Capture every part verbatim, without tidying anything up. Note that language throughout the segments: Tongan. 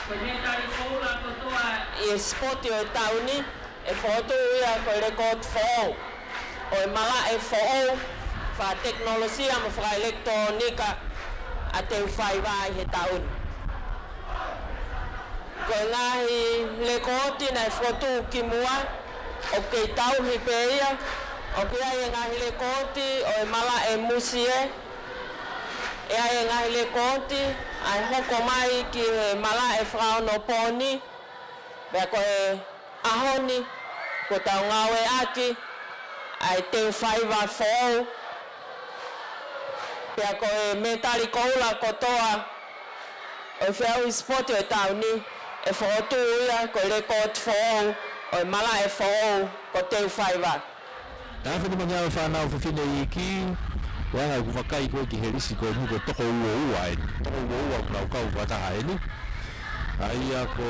ʻI he sipoti ʻo e taʻu ni, ʻe fokotuʻu ia ko e lekooti foʻou ʻo e malaʻe foʻou, fakatekinolosia mo fakaʻelekitulōnika ʻa Teufaiva ʻi he taʻu ni. Ko e ngaahi lekooti naʻe fokotuʻu kimuʻa, ʻoku kei tauhi pē ia, ʻoku ʻi ai e ngaahi lekooti ʻo e malaʻe musie, ʻi ai e ngaahi lekooti ʻa e hoko mai ki he malaʻe fakaonopooni, pea ko e ʻaho ni, ko ʻetau ngāueʻaki ʻa e Teufaiva foʻou, pea ko e mētali koula kotoa ʻo e feʻauhi sipoti ʻo e taʻu ni, ʻe fokotuʻu ia ko e lekooti foʻou ʻo e malaʻe foʻou ko Teufaiva. Taha fitu mangeau e fānau fefine iiki, ʻuhinga ʻeku vakai ko ē ki he lisi ko eni ko e toko uaua eni. Toko uaua ʻoku nau kau fakataha eni. ʻA ia ko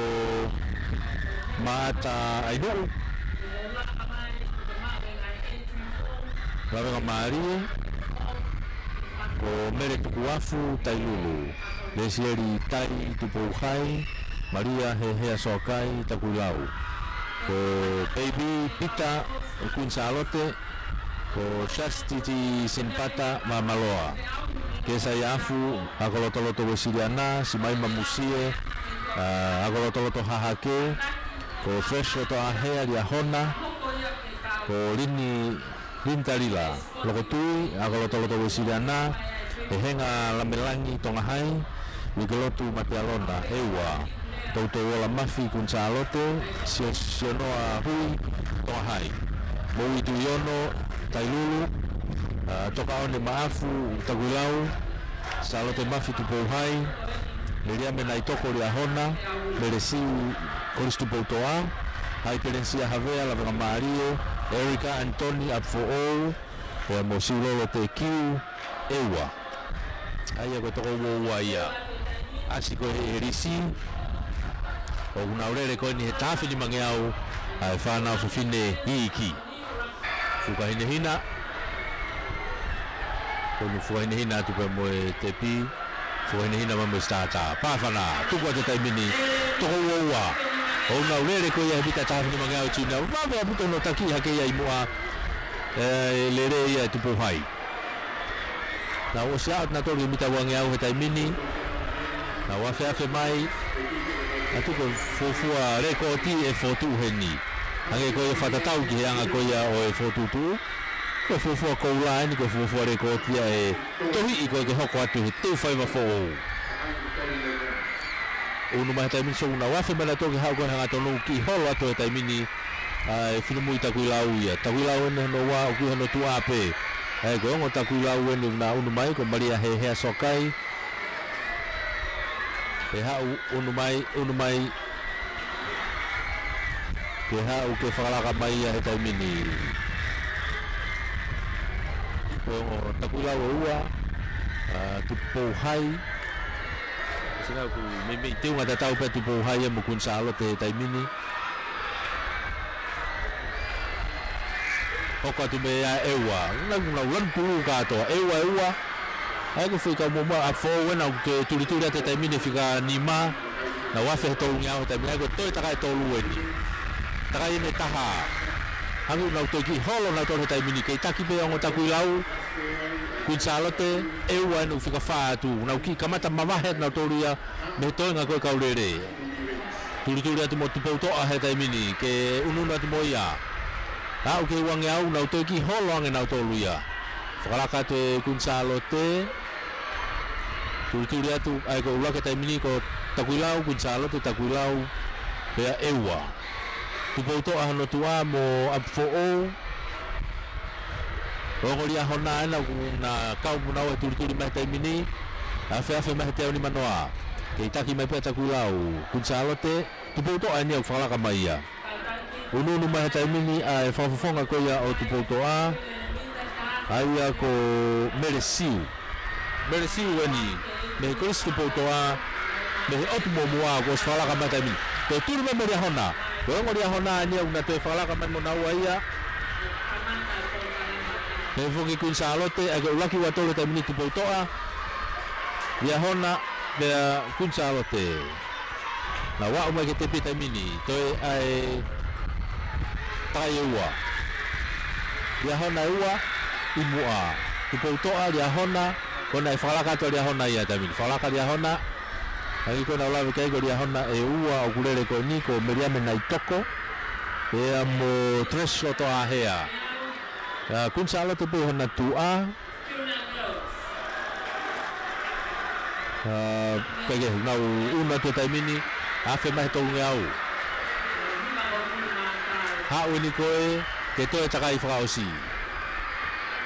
Maʻata ʻAinuʻu, Lavengamālie, ko Mele Tukuafu Tailulu, Lesieli Tai Tupouhai, Malia Hehea Soakai Takuilau, ko Baby Peter Kuini Sālote, ko Chastity Sinipata Mamaloa, Kesaia Afu Akolotoloto Uesiliana, Simaima Musie, ʻa, Akolotoloto Hahake, ko Fresh Lotoʻahea Liahona, ko Lini Linitalila Lokotui Akolotoloto Uesiliana, Hehenga Lamelangi Tongahai, Uikelotu Matealona ʻEua, Toutouola Mafi Kuini Sālote, Sio-, Sionoa Hui Tongahai, Moʻui Tuʻiono Tailulu, ʻa, Tokaʻone Maʻafu Takuilau, Sālote Mafi Tupouhai, Meliame Naitoko Liahona, Melesiu Kolisi Tupoutoʻa, Haikelenisia Havea Lavengamālie, Erika Anitoni ʻApifoʻou, pea mo Siulolo Tekiu ʻEua. ʻA ia ko e toko uaua ia. ʻAsi ko ē he lisi, ʻoku nau lele ko eni he taha fitu mangeau ʻa e fānau fefine iiki. Fukahinehina. Ko eni fukahinehina atu pea mo e tepi. Fukahinehina mai mo e stātā. Pāfana, tuku atu he taimi ni. Toko uaua. ʻOku nau lele ko ia he mita taha fitu mangeau e Tiuna. Vave ʻaupito hono taki hake ia ʻi muʻa. ʻE lele ia ʻe Tupouhai. Nau ʻosi aʻu atu nautolu ki he mita uangeau he taimi ni. Nau afeafe mai. Naʻa tuku e fuofua lekooti ʻe fokotuʻu heni. Hangē ko ia fakatatau ki he anga ko ia ʻo e fokotuʻutuʻu. Ko e fuofua koula eni, ko e fuofua lekooti ia ʻe tohiʻi ko ē ke hoko atu he Teufaiva foʻou. Unu mai he taimi ni, so ʻoku nau afe mai nautolu ke haʻu ko ē hangatonu, kiʻi holo atu he taimi ni, ʻa e finemui Takuilau ia. Takuilau eni hono ua, ʻoku ʻi hono tuʻa pē. ʻA ia ko e ongo Takuilau eni ʻoku na unu mai, ko Malia Hehea Soakai. Ke haʻu unu mai, unu mai. Ke haʻu ke fakalaka mai ia he taimi ni. Ko e ongo Takuilau ʻe ua, ʻa, Tupouhai. Sina ku meimei teunga tatau pē Tupouhai ia mo Kuini Sālote he taimi ni. Hoko atu mei ai ʻEua. Nau, nau lanu pulu kātoa. ʻEua, ʻEua. ʻA ia ko e foʻi kau muʻomuʻa ʻa Foʻou ena ʻoku toe tulituli atu he taimi ni fika nima. Nau afe he tolungeau he taimi ni, ʻa ia ko e toe takai tolu eni. Takai eni ʻe taha. Hangē ʻoku nau toe kiʻi holo nautolu he taimi ni, kei taki pē ongo Takuilau. Kuini Sālote, ʻEua eni ʻoku fika fā atu. Nau kiʻi kamata mavahe nautolu ia mei he toenga ko ē kau lele. Tulituli atu mo Tupoutoʻa he taimi ni, ke unuunu atu mo ia. Aʻu ki he uangeau, nau toe kiʻi holo ange nautolu ia. Fakalaka atu ʻe Kuini Sālote. Tulituli atu, ʻa ia ko e ʻuluaki he taimi ni ko Takuilau, Kuini Sālote, Takuilau, pea ʻEua. Tupoutoʻa hono tuʻa mo ʻApifoʻou. Ongo Liahona ena ʻoku na kau mo naua he tulituli mai he taimi ni. Afeafe mai he teau nimanoa. Kei taki mai pē ʻa Takuilau, Kuini Sālote, Tupoutoʻa eni ʻoku fakalaka mai ia. Unuunu mai he taimi ni ʻa e fakafofonga ko ia ʻo Tupoutoʻa. ʻA ia ko Melesiu. Melesiu eni, mei he Kolisi Tupoutoʻa, mei he ʻotu muʻomuʻa kuo ʻosi fakalaka mai he taimi ni. Toe tuli mai mo Liahona. Ko e ongo Liahona eni ʻoku na toe fakalaka mai mo naua ia. Mei he foki Kuini Sālote, ʻa ia ko e ʻuluaki ua tolu he taimi ni Tupoutoʻa. Liahona, pea Kuini Sālote. Naʻa nau aʻu mai ki he tepi he taimi ni, toe ʻa e takai ʻe ua. Liahona ʻe ua, ʻi muʻa. Tupoutoʻa, Liahona, ko ena ʻe fakalaka atu ʻa Liahona ia he taimi ni. Fakalaka Liahona, ʻa ia ko ena ʻoku lave ki ai ko Liahona ʻe ua ʻoku lele ko eni ko Meliame Naitoko. Pea mo Tres Lotoahea. ʻA, Kuini Sālote pē hona tuʻa. ʻA, kae kehe, nau unu atu he taimi ni, afe mai he tolungeau. Haʻu eni ko ē, ke toe takai fakaʻosi.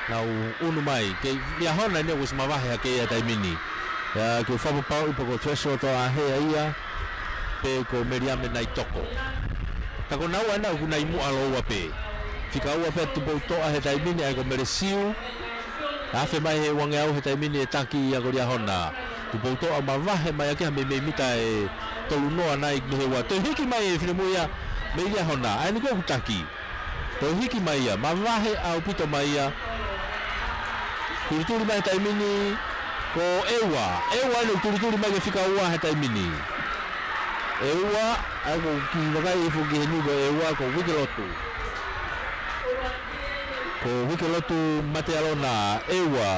Nau unu mai, ke Liahona eni ʻoku ʻosi mavahe hake ia he taimi ni. ʻA, ke u fakapapauʻi pe ko Tres Lotoahea ia, pe ko Meliame Naitoko. Ka ko naua ena ʻoku nau ʻi muʻa lōua pē. Fika ua pē Tupoutoʻa he taimi ni, ʻa ia ko Melesiu. Afe mai he uangeau he taimi ni ʻe taki ia ko Liahona. Tupoutoʻa mavahe mai ʻaki ha meimei mita ʻe tolu noa nai mei he ua. Toe hiki mai e finemui ia mei Liahona. ʻA eni ko ē ʻoku taki. Toe hiki mai ia. Mavahe ʻaupito mai ia. Tulituli mai he taimi ni ko ʻEua. ʻEua eni ʻoku tulituli mai ki he fika ua he taimi ni. ʻEua, ʻa ia ko e kiʻi vakai ʻe foki heni ko ʻEua ko Uikelotu. Ko Uikelotu Matealona, ʻEua,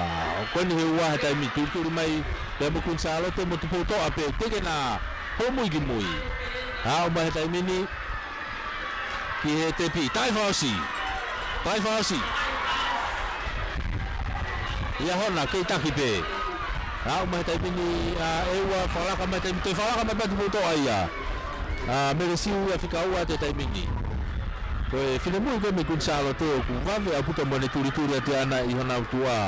ko eni he ua he taimi ni, tulituli mai, pea mo Kuini Sālote mo Tupoutoʻa pē, teke na, homui ki mui. Aʻu mai he taimi ni, ki he tepi, takai fakaʻosi. Takai fakaʻosi. Liahona, kei taki pē. Aʻu mai he taimi ni, ʻa, ʻEua, fakalaka mai taimi, toe fakalaka mai pē Tupoutoʻa ia. ʻA, Melesiu ia fika ua he taimi ni. Ko e finemui ko ē mei Kuini Sālote ʻoku vave ʻaupito mo ʻene tulituli atu ʻaʻana ʻi hona tuʻa.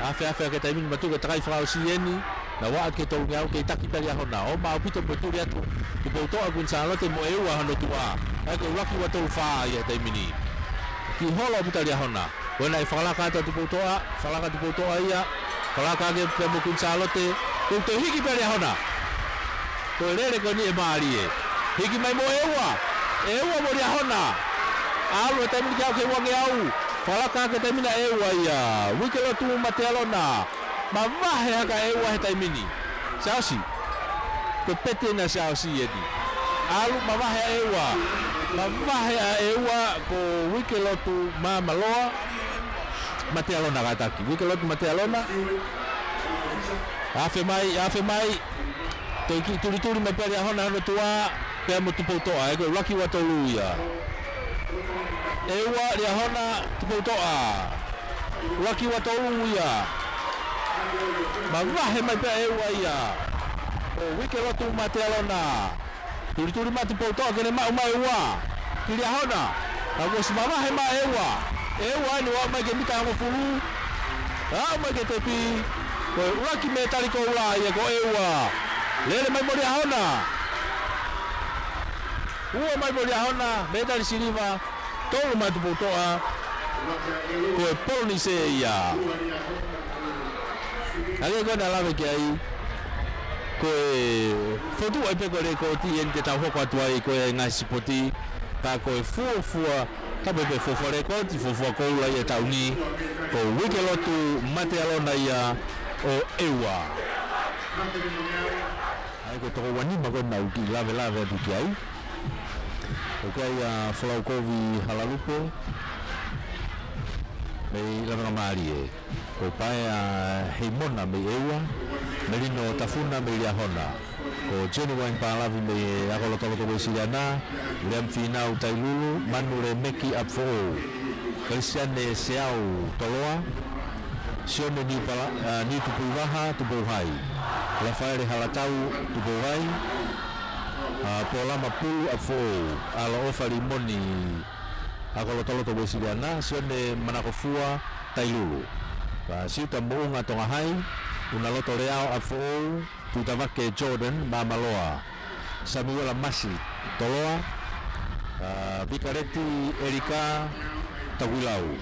Afe afe ake taimi ni matuku takai fakaʻosi eni. Naʻa nau aʻu ki he tolungeau kei taki pē Liahona. ʻOmai ʻaupito mo e tuli atu. Tupoutoʻa Kuini Sālote mo ʻEua hono tuʻa. ʻA ia ko e ʻuluaki ua tolu fā ia he taimi ni. Kiʻi holo ʻaupito Liahona. Ko ena ʻe fakalaka atu Tupoutoʻa, fakalaka Tupoutoʻa ia, fakalaka ake pea mo Kuini Sālote, ko e toe hiki pē Liahona. Ko e lele ko eni ʻe mālie. Hiki mai mo ʻEua. ʻEua mo Liahona. ʻAlu he taimi ni ke aʻu ki he uangeau. Fakalaka ake taimi ni ʻEua ia. Uikelotu Matealona. Mavahe hake ʻEua he taimi ni. Siaosi. Ko e peti ena Siaosi eni. ʻAlu mavahe ʻa ʻEua. Mavahe ʻa ʻEua ko Uikelotu Māmaloa. Matealona kātaki. Uikelotu Matealona. Afe mai, afe mai. Toe kiʻi tulituli mai pē Liahona hono tuʻa. Pea mo Tupoutoʻa. ʻA ia ko e ʻuluaki ua tolu ia. ʻEua Liahona Tupoutoʻa. ʻUluaki ua tolu ia. Mavahe mai pē ʻEua ia. Ko Uikelotu Matealona. Tulituli mai Tupoutoʻa ke ne maʻu mai ua. Ki Liahona. Ka kuo ʻosi mavahe mai ʻEua. ʻEua eni ʻo aʻu mai ki he mita hongofulu. Aʻu mai ki he tepi. Ko e ʻuluaki mētali koula ia ko ʻEua. Lele mai mo Liahona. Ua mai mo Liahona, mētali siliva, tolu mai Tupoutoʻa, ko e Polonise ia. ʻA ia ko ena lave ki ai, ko e fotu ai pē ko e lekooti eni te tau hoko atu ai ko e ngaahi sipoti, ka ko e fuofua, ka pē pē fuofua lekooti, fuofua koula ia ʻi he taʻu ni, ko Uikelotu Matealona ia ʻo ʻEua. ʻA ia ko e toko ua nima ko ena ʻoku kiʻi lavelave atu ki ai. ʻOku ʻi ai ʻa Folaukovi Halalupe mei Lavengamālie. Ko Paea Heimona mei ʻEua. Melino Tafuna mei Liahona. Ko Johnny Waini Palavi mei he Ako Lotoloto Uēsiliana. Liam Finau Tailulu. Manu Lemeki ʻApifoʻou. Kalisiane Seau Toloa. Sione Niupala-, ʻa, Niutupuivaha Tupouhai. Lafaele Halatau Tupouhai. ʻA, Polama Pulu ʻApifoʻou. ʻAloʻofa Limoni Ako Lotoloto Uēsiliana. Sione Manakofua Tailulu. ʻA, Siuta Moʻunga Tongahai. Unaloto Leao ʻApifoʻou. Tutavake Jordan Māmaloa. Samuela Masi Toloa, ʻa, Vikaleti ʻElika Takuilau,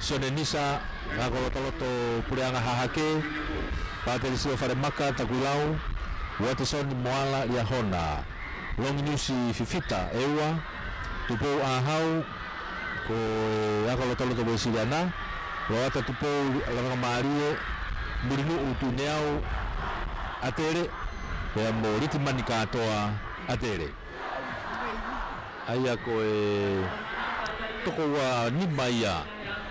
Sione Nisa Ako Lotoloto Puleʻanga Hahake, Patelisio Falemaka Takuilau, Uatesoni Moala Liahona, Longiniusi Fifita ʻEua, Tupou ʻAhau, ko e Ako Lotoloto Uēsiliana, Loata Tupou Lavengamālie, Mulinuʻu Tuʻineau, ʻAtele, pea mo Litimani Kātoa ʻAtele. ʻA ia ko e toko ua nima ia,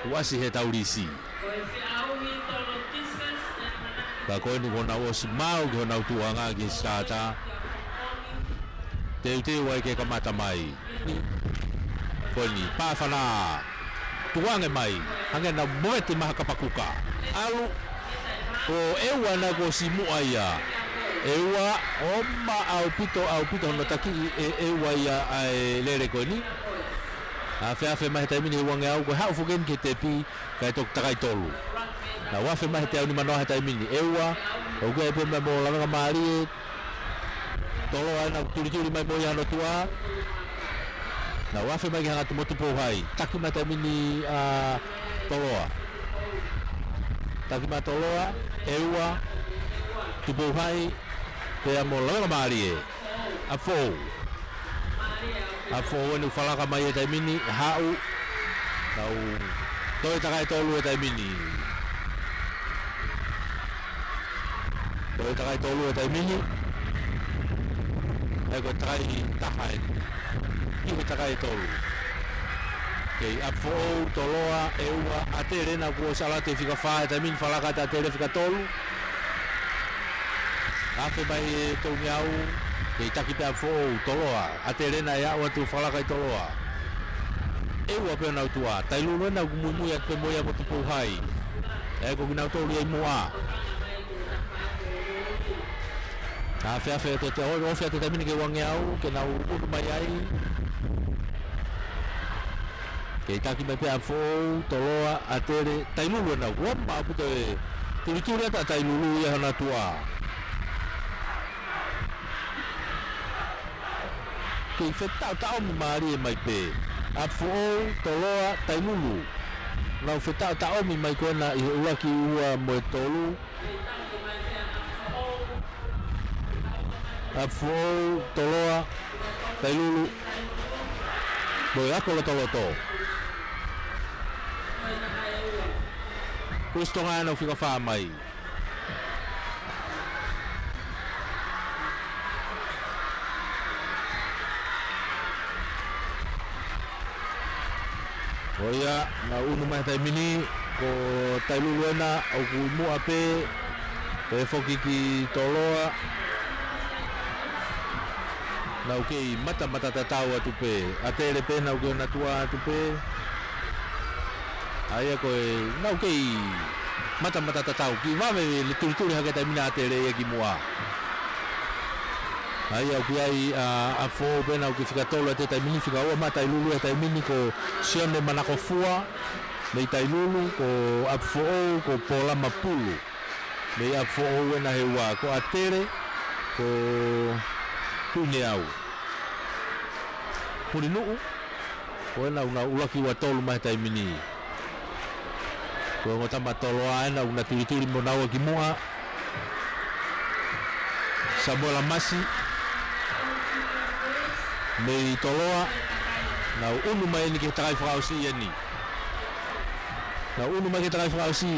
ʻoku ʻasi he taulisi. Ka ko eni kuo nau ʻosi maau ki honau tuʻuʻanga ki he sitātā. Teuteu ai ke kamata mai. Ko eni, Pāfana. Tukuange mai. Hangē nau movete mai ha kapakuka. ʻAlu. Ko ʻEua naʻe kuo ʻosi muʻa ia. ʻEua, ʻomi ʻaupito, ʻaupito hono takiʻi ʻe ʻEua ia ʻa e lele ko eni. Afeafe mai he taimi ni ʻe uangeau, ko e haʻu foki eni ki he tepi, kae toki takai tolu. Nau afe mai he teau nimanoa he taimi ni. ʻEua, ʻoku ʻi ai pē meʻa mo lavengamālie, Toloa ena ʻoku tulituli mai mo ia hono tuʻa. Nau afe mai ki he anga mo Tupou Hai. Taki mai taimi ni ʻa Toloa. Taki mai Toloa, ʻEua, Tupou Hai, pea mo lavengamālie. ʻApifoʻou. ʻApifoʻou eni ʻoku falaka mai he taimi ni, haʻu. Nau toe takai tolu he taimi ni. Toe takai tolu he taimi ni. ʻA ia ko e takai taha eni. ʻI he takai tolu. Kei ʻApifoʻou, Toloa, ʻEua, ʻAtele ena kuo ʻosi ʻalu atu he fika fā he taimi ni, falaka atu ʻAtele fika tolu. Afe mai he teau ngeau, kei taki pē ʻApifoʻou, Toloa, ʻAtele ena ʻe aʻu atu falaka ʻi Toloa. ʻEua pē honau tuʻa, Tailulu ena ʻoku muimui atu pē mo ia mo Tupou Hai. ʻA ia ko kinautolu ia ʻi muʻa. Afeafe atu he teau, ofi atu he taimi ni ki he uangeau, ke nau ʻunu mai ai. Kei taki mai pē ʻApifoʻou, Toloa, ʻAtele, Tailulu ena, ʻoku ʻomi ʻaupito e tulituli atu ʻa Tailulu ia hono tuʻa. Kei fetaʻotaʻomi mālie mai pē. ʻApifoʻou, Toloa, Tailulu. Nau fetaʻotaʻomi mai ko ena ʻi he ʻuluaki, ua mo e tolu. ʻApifoʻou, Toloa, Tailulu. Mo e ako lotoloto. Kolisi Tonga ena ʻoku fika fā mai. ʻO ia, nau ʻunu mai he taimi ni, ko Tailulu ena, ʻoku ʻi muʻa pē, pehē foki ki Toloa. Nau kei matamatatatau atu pē, ʻAtele pē nau kei ʻona tuʻa atu pē. ʻA ia ko e, nau kei matamatatatau, kiʻi vave ʻene tulituli hake he taimi ni ʻa ʻAtele ia ki muʻa. ʻA ia ʻoku ʻi ai ʻa, ʻApifoʻou pē ena ʻoku fika tolu atu he taimi ni, fika ua mai Tailulu he taimi ni ko Sione Manakofua, mei Tailulu, ko ʻApifoʻou, ko Polama Pulu. Mei ʻApifoʻou ena he ua, ko ʻAtele, ko Tuʻineau. Mulinuʻu, ko ena ʻoku nau ʻuluaki ua tolu mai he taimi ni. Ko e ongo tama Toloa ena ʻoku na tulituli mo naua ki muʻa. Samuela Masi. Mei Toloa. Nau ʻunu mai eni ki he takai fakaʻosi eni. Nau ʻunu mai ki he takai fakaʻosi.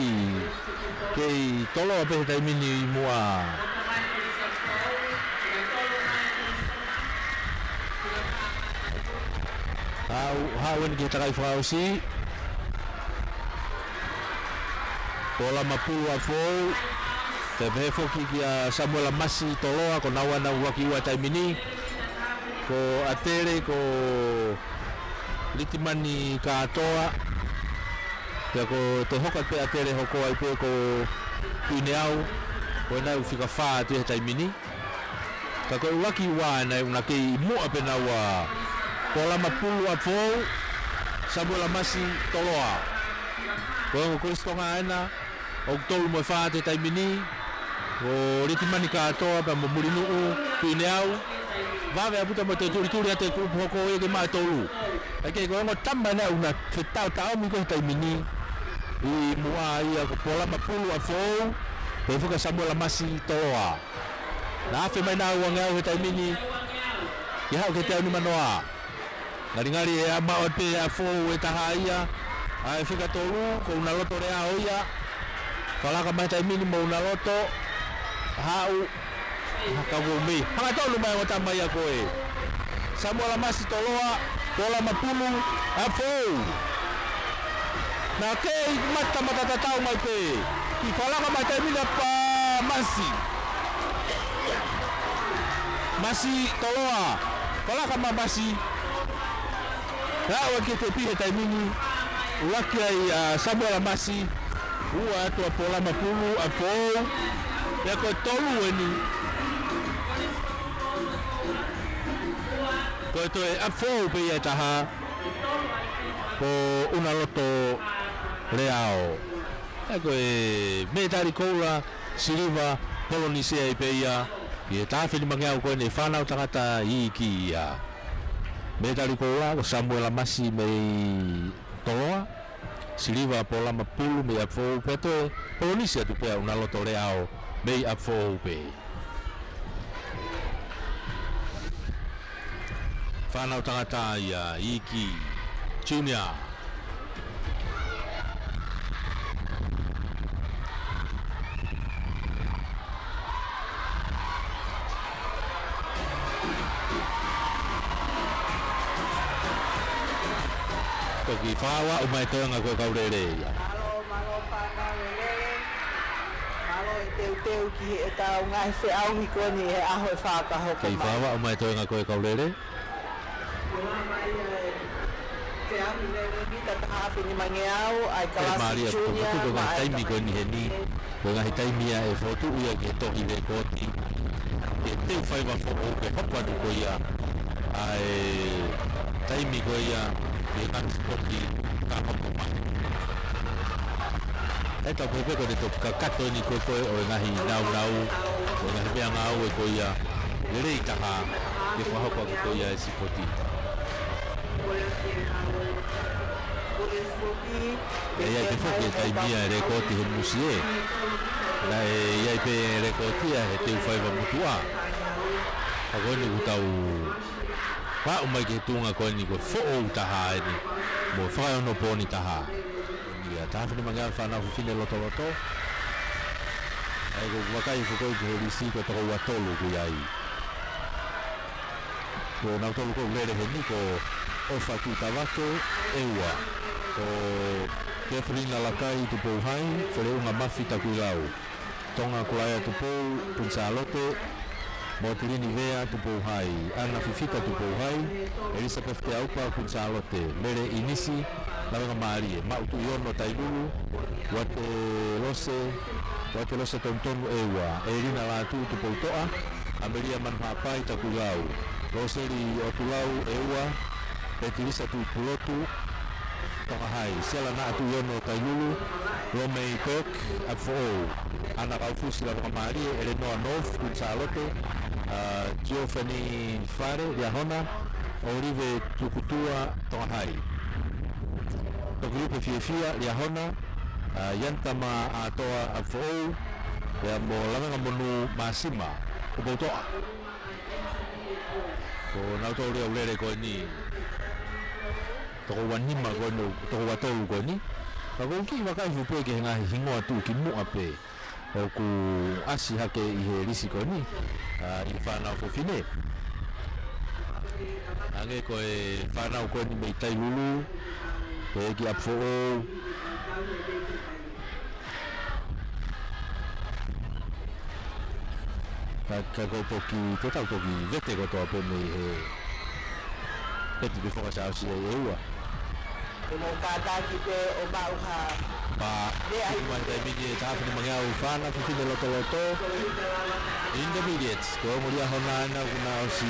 Kei Toloa pē he taimi ni ʻi muʻa. Haʻu, haʻu eni ki he takai fakaʻosi. Polama Pulu ʻApifoʻou. Pea pehē foki kia Samuela Masi Toloa, ko naua ena ʻuluaki ua he taimi ni. Ko ʻAtele, ko Litimani Kātoa. Pea ko e toe hoko atu pē ʻAtele hoko ai pē ko Tuʻineau. Ko ena ʻoku fika fā atu he taimi ni. Ka ko e ʻuluaki ua ena ʻoku na kei ʻi muʻa pē naua. Polama Pulu ʻApifoʻou, Samuela Masi Toloa. Ko e ongo Kolisi Tonga ena, ʻoku tolu mo e fā atu he taimi ni. Ko Litimani Kātoa pea mo Mulinuʻu, Tuʻineau. Vave ʻaupito mo e toe tulituli atu e kulupu hoko ia ke maʻu e tolu. ʻA ia ko e ongo tama ena ʻoku na fetaʻotaʻomi ko ē he taimi ni. ʻI muʻa ia ko Polama Pulu ʻApifoʻou, pehē foki kia Samuela Masi Toloa. Na afe mai ena ʻa e uangeau he taimi ni, ke haʻu ki he teau nimanoa. Ngalingali ʻe maʻu atu pē ʻe ʻApifoʻou e taha ia, ʻa e fika tolu, ko Unaloto Leao ia. Falaka mai he taimi ni mo Unaloto. Haʻu, ka ko mei. Hangatonu mai ʻo tama ia ko ē. Samuela Masi Toloa, Pola Mapulu, ʻApifoʻou. Naʻe kei matamata tatau mai pē. Kiʻi falaka mai taimi ni ʻa Masi. Masi Toloa. Falaka mai Masi. Naʻe ʻosi ke tepi he taimi ni. ʻUluaki ai ʻa Samuela Masi. Ua atu ʻa Pola Mapulu, ʻApifoʻou. Pea ko e tolu eni. Ko e toe ʻApifoʻou pē ia ʻe taha. Ko ʻUnaloto Leao. Pea ko e mētali koula, siliva, Polenisia ai pē ia. ʻI he taha afe nimangeau ko eni ʻa e fānau tangata iiki ia. Mētali koula, ko Samuela Masi mei Toloa. Siliva Pola Mapulu mei ʻApifoʻou pea toe Polenisia atu pē ʻa ʻUnaloto Leao mei ʻApifoʻou pē. Fānau tangata ia, iiki, junior. Toki fakaaʻu mai e toenga ko e kau lele ia. Mālō, mālō fānau e lele. Mālō e teuteu ki heʻetau ngaahi feʻauhi ko eni he ʻaho ʻe fā ka hoko mai. Kei fakaaʻu mai e toenga ko e kau lele. Feʻauhi lele mita taha afe nimangeau, ʻa e kalasi junior, ko e ngaahi taimi ko eni heni. Ko e ngaahi taimi ia ʻe fokotuʻu ia ke tohi lekooti. Ke teu faiva foʻou ke hoko atu ko ia ʻa e taimi ko ia ʻi he ngaahi sipoti ka hoko mai. ʻE tau pehē pē ko e toki kakato eni ko ē ko ē ʻo e ngaahi naunau, ʻo e ngaahi meʻangāue ko ia lelei taha ke fakahoko atu ko ia e sipoti. ʻE ʻi ai pē foki e taimi ia e lekooti he musie. Naʻe ʻi ai pē lekooti ia he teu faiva motuʻa. Ka ko eni kuo tau aʻu mai ki he tuʻunga ko eni ko e foʻou taha eni mo e fakaonopooni taha. Ia, taha afe nimangeau fānau fefine lotoloto. ʻA ia ko e vakai foki ki he lisi ko e toko ua tolu ʻoku ʻi ai. Ko nautolu ʻoku lele heni ko ʻOfa Tuʻitavake, ʻEua. Ko Kefelina Lakai, Tupou Hai, Feleunga Mafi, Takuilau. Tonga Kulaea Tupou, Kuini Sālote, Motilini Vea, Tupou Hai, ʻAna Fifita, Tupou Hai, Elizabeth Teaupa, Kuini Sālote, Lele ʻInisi, Lavengamālie, Maʻu Tuʻiono, Tailulu, Uate Lose, Uate Lose Tonutonu, ʻEua, ʻElina Lātū, Tupou Toʻa, ʻAmelia Manuhapai, Takuilau, Loseli ʻOtulau, ʻEua, Petilisa Tuʻipulotu, Tonga Hai, Sela Naʻatuʻiono, Tailulu, Romei Burke, ʻApifoʻou, ʻAna Kaufusi, Lavengamālie, ʻElenoa North, Kuini Sālote, ʻa, Geoffrey Fale, Liahona, ʻOlive Tukutua, Tonga Hai. Tokilupe Fiefia, Liahona, ʻa, Iantama ʻAtoa, ʻApifoʻou, pea mo Lavengamonu Māsima, Tupou Toʻa. Ko nautolu ia ʻoku lele ko eni. Toko ua nima ko eni, toko ua tolu ko eni. Ka ʻoku ou kiʻi vakai fuʻu pē ki he ngaahi hingoa tuʻukimuʻa pē ʻoku ʻasi hake ʻi he lisi ko eni, ʻa, ʻi he fānau fefine. Hangē ko e fānau ko eni mei Tailulu, pehē ki ʻApifoʻou. Ka, ka ko e toki, ko e tau toki vete kotoa pē mei he peti pē fakasaosi ai ʻEua. Ko e mou kātaki pē ʻo maʻu ha. Pea, lea ai mai taimi ni e taha afe nimangeau fānau fefine lotoloto. Intermediate, ko e ongo Liahona ena kuo na ʻosi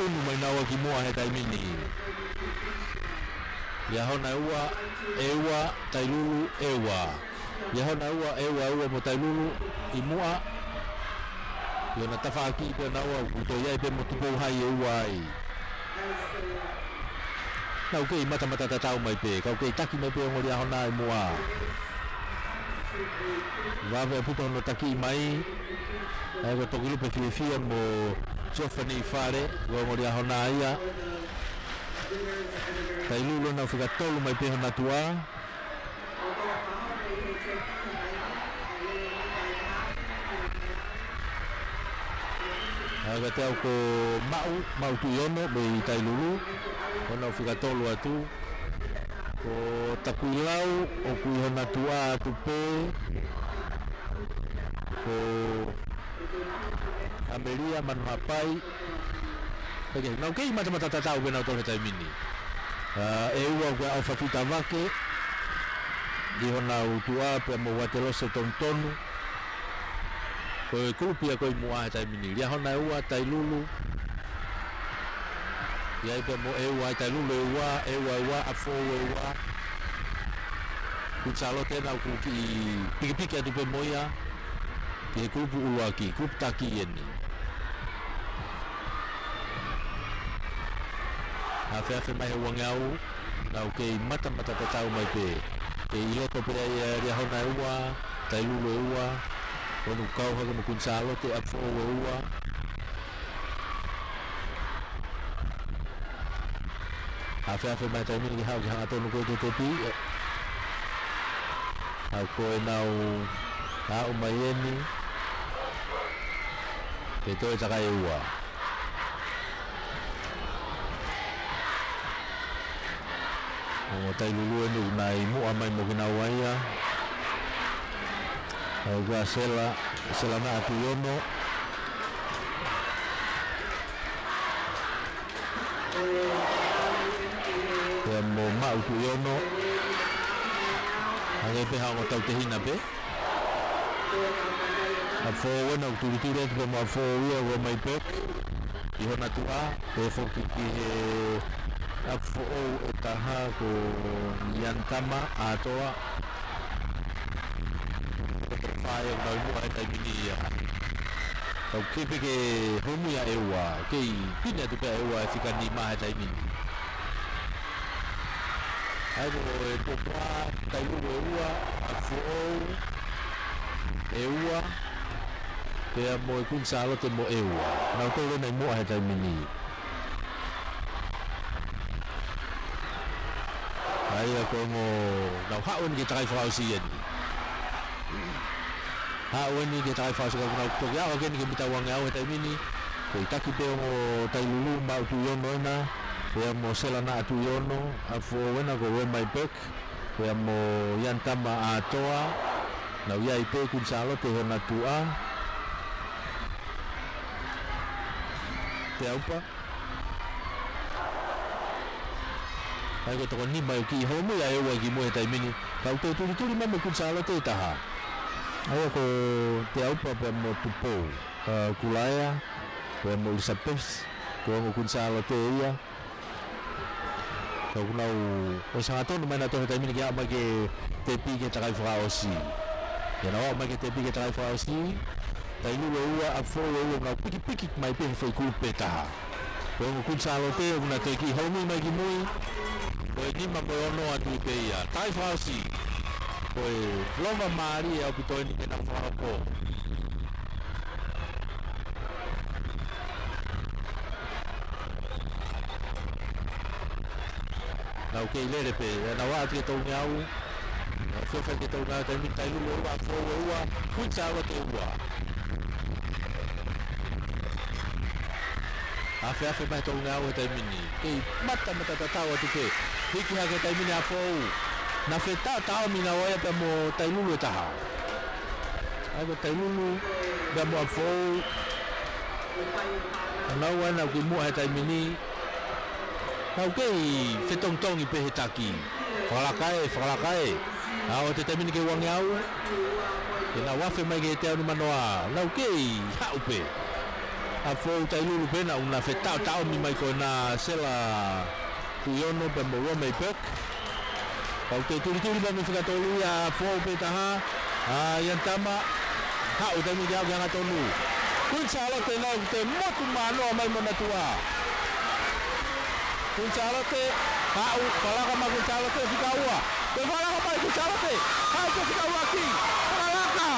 unu mai naua ki muʻa he taimi ni. Liahona ʻEua, ʻEua, Tailulu, ʻEua. Liahona ʻEua, ʻEua, ʻEua mo Tailulu ʻi muʻa. ʻI hona tafaʻaki pē naua ʻoku toe ʻi ai pē mo Tupou Hai ʻEua ai. Nau kei matamata tatau mai pē, kau kei taki mai pē ongo Liahona ʻi muʻa. Vave ʻaupito hono taki mai. ʻA ia ko Tokilupe Fiefia mo Geoffrey Fale, ko e ongo Liahona ia. Tailulu nau fika tolu mai pē hona tuʻa. ʻA ia ko Maʻu, Maʻu Tuʻiono mei Tailulu, ʻo nau fika tolu atu. Ko Takuilau, ʻoku ʻi hona tuʻa atu pē. Ko ʻAmelia Manuhapai. Peke, nau kei matamata tatau pē nautolu he taimi ni. ʻA, ʻEua ko ʻAofaki Tavake, ʻi honau tuʻa pea mo Uatelose Tonutonu. Ko e kulupu ia ko ē ʻi muʻa he taimi ni. Liahona ʻEua, Tailulu. ʻI ai pea mo ʻEua, Tailulu ʻEua, ʻEua ʻEua, ʻApifoʻou ʻEua. Kuini Sālote ena ʻoku kiʻi pikipiki atu pē mo ia ki he kulupu ʻuluaki, kulupu taki eni. Afeafe mai he uangeau, nau kei matamata tatau mai pē. Kei ʻi loto pē ai ʻa Liahona ʻEua, Tailulu ʻEua, ʻo nau kau hake mo Kuini Sālote, ʻApifoʻou ʻEua. Afeafe mai taimi ni ke haʻu ki he hangatonu ko ē ki he tepi. ʻA ko ʻenau aʻu mai eni. Ke toe takai ʻEua. Ongo Tailulu eni ʻoku nau ʻi muʻa mai mo kinaua ia. ʻA ia ko Sela, Sela Naʻa Tuʻiono. Pea mo Maʻu Tuʻiono. Hangē pē ha ongo tautehina pē. ʻApifoʻou ena ʻoku tulituli atu pea mo ʻApifoʻou ia ʻoku ō mai pē. ʻI hona tuʻa, pea foki ki he ʻApifoʻou ʻe taha ko Ianitama ʻAtoa. Ko e toko fā ia ʻoku nau ʻi muʻa he taimi ni ia. Kau kipi ke homui ʻa ʻEua, kei pine atu pē ʻa ʻEua ʻe fika nima he taimi ni. ʻA ia ko e toko fā, Tailulu ʻEua, ʻApifoʻou ʻEua, pea mo e Kuini Sālote mo ʻEua. Nautolu ena ʻi muʻa he taimi ni. ʻA ia ko e ongo, nau haʻu eni ki he takai fakaʻosi eni. Haʻu eni ki he takai fakaʻosi ka ʻoku nau toki aʻu hake eni ki he mita uangeau he taimi ni. Ko e taki pē ongo Tailulu Maʻu Tuʻiono ena. Pea mo Sela Naʻa Tuʻiono, ʻApifoʻou ena ko Uemai Peck. Pea mo Ianitama ʻAtoa. Nau ʻi ai pē Kuini Sālote ʻi hona tuʻa. Te Aupa. ʻA ia ko e toko nima ʻoku kiʻi homui ʻa ʻEua ki muʻa he taimi ni. Kau toe tulituli mai mo Kuini Sālote ʻe taha. ʻA ia ko Te Aupa pea mo Tupou. ʻA, Kulaea, pea mo ʻIlisapesi. Ko e ongo Kuini Sālote ia. Ka ʻoku nau ʻosi hangatonu mai nautolu he taimi ni ke aʻu mai ki he tepi ki he takai fakaʻosi. Pea nau aʻu mai ki he tepi ki he takai fakaʻosi. Tailulu ʻEua, ʻApifoʻou ʻEua, nau pikipiki mai pē he foʻi kulupu ʻe taha. Ko e ongo Kuini Sālote, ʻoku nau toe kiʻi homui mai ki mui. Ko e nima mo e ono atu pē ia. Takai fakaʻosi. Ko e lova mālie ʻaupito eni ke nau fakahoko. Nau kei lele pē, nau aʻu ki he tolungeau. Nau feʻao ki he tolungeau, taimi ni Tailulu ʻEua, ʻApifoʻou ʻEua, Kuini Sālote ʻEua. Afeafe mai he tolungeau he taimi ni. Kei matamata tatau atu pē. Hiki hake he taimi ni ʻa ʻApifoʻou. Naʻe fetaʻotaʻomi naua ia pea mo Tailulu ʻe taha. ʻA ia ko Tailulu, pea mo ʻApifoʻou. Naua ena ʻoku ʻi muʻa he taimi ni. Nau kei fetongitongi pē he taki. Fakalaka ē, fakalaka ē. ʻA ʻo aʻu he taimi ni ki he uangeau. Ke nau afe mai ki he teau nimanoa. Nau kei haʻu pē. ʻApifoʻou, Tailulu pē naʻa na fetaʻotaʻomi mai ko ena Sela Tuʻiono pea mo Uemai Peck. Kau toe tulituli mai mo e fika tolu ia ʻa ʻApifoʻou pē taha. ʻA Ianitama. Haʻu taimi ke aʻu ki he hangatonu. Kuini Sālote nau toe motu manoa mai mo hona tuʻa. Kuini Sālote. Haʻu, fakalaka mai Kuini Sālote fika ua. Toe fakalaka mai Kuini Sālote. Haʻu ki he fika ua ki. Fakalaka.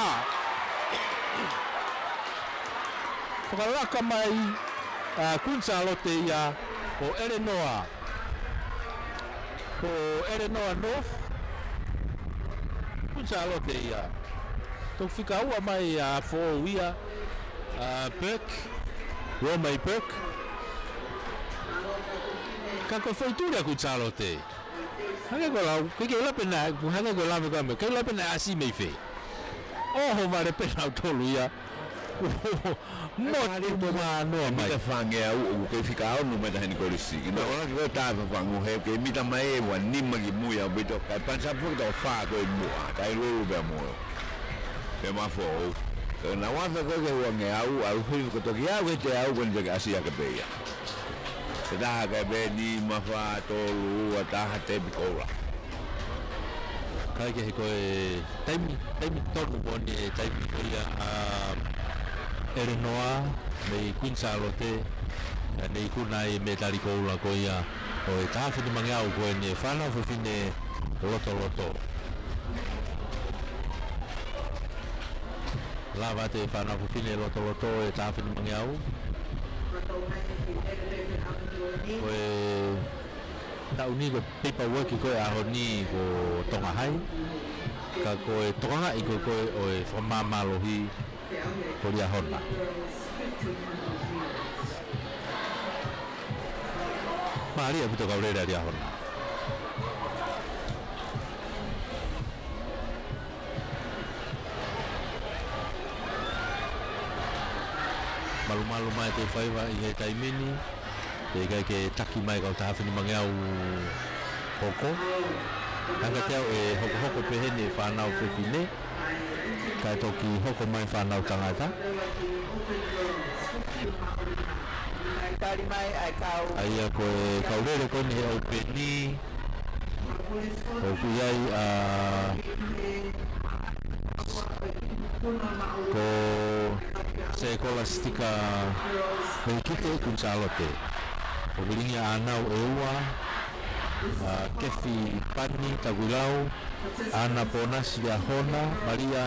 Fakalaka mai ʻa Kuini Sālote ia ʻo ʻElenoa. Ko ʻElenoa North. Kuini Sālote ia. Toki fika ua mai ʻa ʻApifoʻou ia. ʻA Peck. Roma i Perk. Ka ko e foʻi tuli ʻa Kuini Sālote. Hangē ko e lau, ke ke lape na, hangē ko e lave ko ē, ke lape na ʻasi mei fē. ʻOho vale pē nautolu ia. Motu mānoa mai. Mita fāngeau, ʻoku kei fika ono mita heni kolisi. Kina ora ki ko e tā fafangu he, kei mita mai e ua nima ki mui ʻaupito, kae pansapu ki tau fā ko e muʻa, kae lulu pē mo. Pē ma fou. Ka na wata ko ke ua ngeau, au hui ko toki au ke te au ko ni te ke ʻasi ake pē ia. Ke taha ke pē nima fā tolu ua taha tepi koula. Kae kehe ko e taimi, taimi tonu moʻoni e taimi ko ia ʻa ʻElenoa mei Kuini Sālote, ʻa ē naʻe ikuna ai e mētali koula ko ia ʻo e taha afe nimangeau ko eni e fānau fefine lotoloto. Lava atu e fānau fefine lotoloto e taha afe nimangeau. Ko e taʻu ni ko e paperwork ko e ʻaho ni ko Tonga Hai. Ka ko e tokangaʻi ko ē ko ē ʻo e fakamāmālohi ko Liahona. Mālie ʻaupito e kau lele ʻa Liahona. Malumalu mai e tau faiva ʻi he taimi ni. Teʻeki ai ke taki mai e kau taha afe nimangeau hoko. Hanga te au ʻe hokohoko pehē ni e fānau fefine. Kae toki hoko mai e fānau tangata. Tali mai ʻa e kau. ʻA ia ko e kau lele ko eni he ʻaupeni. ʻOku ʻi ai ʻa ko Sekolastika Mekite Kuini Sālote. ʻOku vilingia ʻa ʻAna ʻEua, ʻa Kefi Pani Takuilau, ʻAna Ponasi Liahona, Malia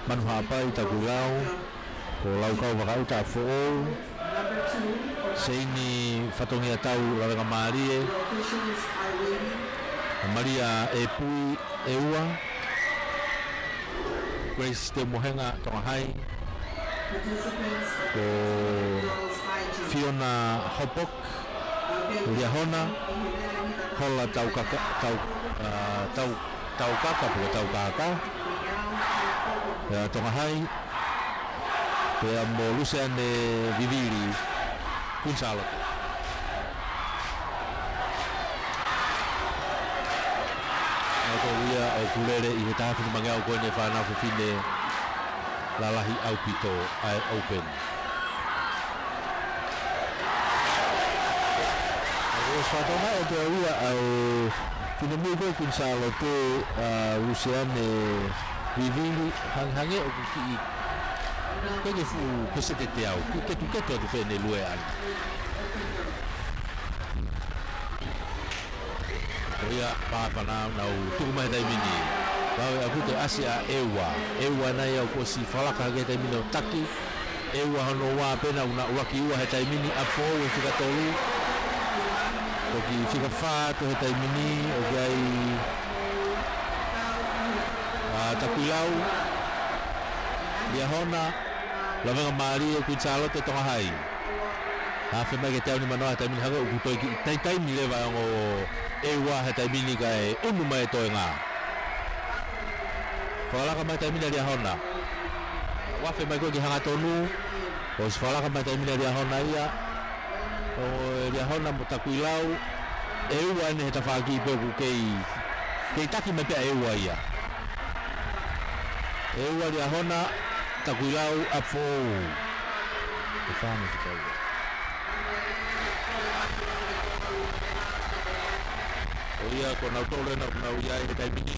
Manuhaʻapai Takuilau, ko Laukau Vakaʻuta ʻApifoʻou, Seini Fatongiatau Lavengamālie, Malia ʻEpui ʻEua, Grace Teumohenga Tonga Hai, ko Fiona Hopok Liahona, Hola Taukaka, Tau, ʻa, Tau, Taukaka, ko Taukaka, ʻa Tonga Hai, pea mo Luseane Vivili, Kuini Sālote. Nautolu ia ʻoku lele ʻi he taha afe nimangeau ko eni e fānau fefine lalahi ʻaupito ʻa e ʻaupeni. ʻOku ʻosi fakatokangaʻi atu ʻe au ia ʻa e finemui ko ē Kuini Sālote, ʻa Luseane Vivili, hangehangē ʻoku kiʻi, ʻoku ke fuʻu peseti ʻe teau, kiʻi ketuketu atu pē ʻene lue ʻana. Ko ia pāpana nau tuku mai he taimi ni. Lau e aku te ʻasi ʻa ʻEua. ʻEua nai au kuo ʻosi fakalaka hake he taimi ni ʻo taki. ʻEua hono ua pē naʻa na ʻuluaki ua he taimi ni ʻApifoʻou he fika tolu. Toki fika fā atu he taimi ni ʻoku ʻi ai ʻa Takuilau. Liahona, Lavengamālie, Kuini Sālote, Tonga Hai. Afe mai ke teau nimanoa he taimi ni hake ʻoku toe kiʻi taimi leva ʻa e ongo ʻEua he taimi ni kae ʻunu mai e toenga. Fakalaka mai taimi ni ʻa Liahona. Ua afe mai ko ē ki he hangatonu. ʻOsi fakalaka mai taimi ni ʻa Liahona ia. ʻO Liahona mo Takuilau. ʻEua eni he tafaʻaki pē ʻoku kei, kei taki mai pē ʻa ʻEua ia. ʻEua Liahona, Takuilau ʻApifoʻou. Ko e fānau fika ua. Ko ia ko nautolu ena ʻoku nau ʻi ai he taimi ni.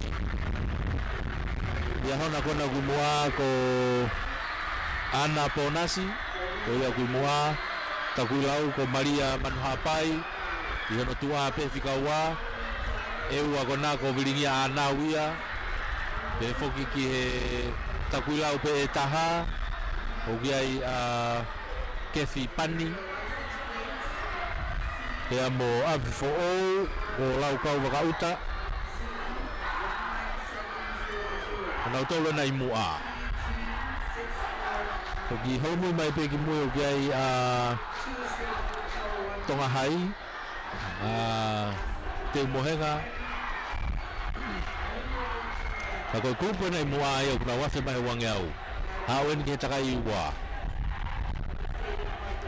Liahona ko ena ʻoku ʻi muʻa ko ʻAna Ponasi. Ko ia ʻoku ʻi muʻa. Takuilau ko Malia Manuhaʻapai. ʻI hono tuʻa pē fika ua. ʻEua ko ena ko Vilingia ʻAna ia. Pea foki ki he Takuilau pē ʻe taha. ʻOku ʻi ai ʻa Kefi Pani. Pea mo ʻApifoʻou, ko Laukau Vakaʻuta. Ko nautolu ena ʻi muʻa. Toki holomui mai pē ki mui ʻoku ʻi ai ʻa Tonga Hai, ʻa Teumohenga. Ka ko e kulupu ena ʻi muʻa ia ʻoku nau afe mai he uangeau. Haʻu eni ki he takai ua.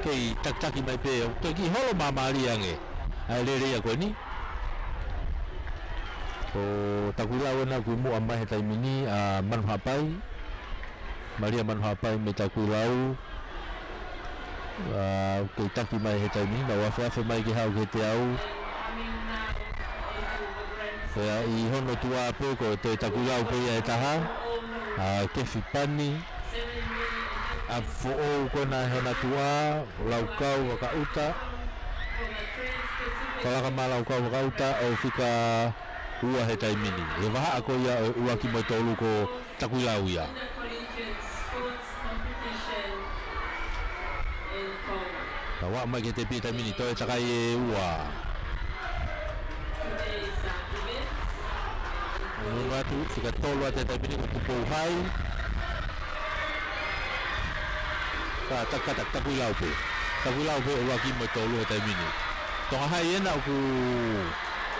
Kei takitaki mai pē, ʻoku toki holo māmālie ange ʻa e lele ia ko eni. Ko Takuilau ena ʻoku ʻi muʻa mai he taimi ni, ʻa Manuhapai. Malia Manuhapai mei Takuilau. ʻA, kei taki mai he taimi ni, nau afeafe mai ke haʻu ki he teau. ʻIa, ʻi hono tuʻa pē ko e Takuilau pē ia ʻe taha. ʻA, Kefi Pani. ʻApifoʻou ko ena ʻi hona tuʻa, Laukau Vakaʻuta. Fakalaka mai Laukau Vakaʻuta ʻo fika ua he taimi ni. ʻI he vahaʻa ko ia ʻo e ʻuluaki mo e tolu ko Takuilau ia. Ka ua mai ki he tepi he taimi ni, toe takai ʻe ua. Nunu atu, fika tolu atu he taimi ni ko Tupou Hai. Ka takata Takuilau pē. Takuilau pē ʻuluaki mo e tolu he taimi ni. Tonga Hai ena ʻoku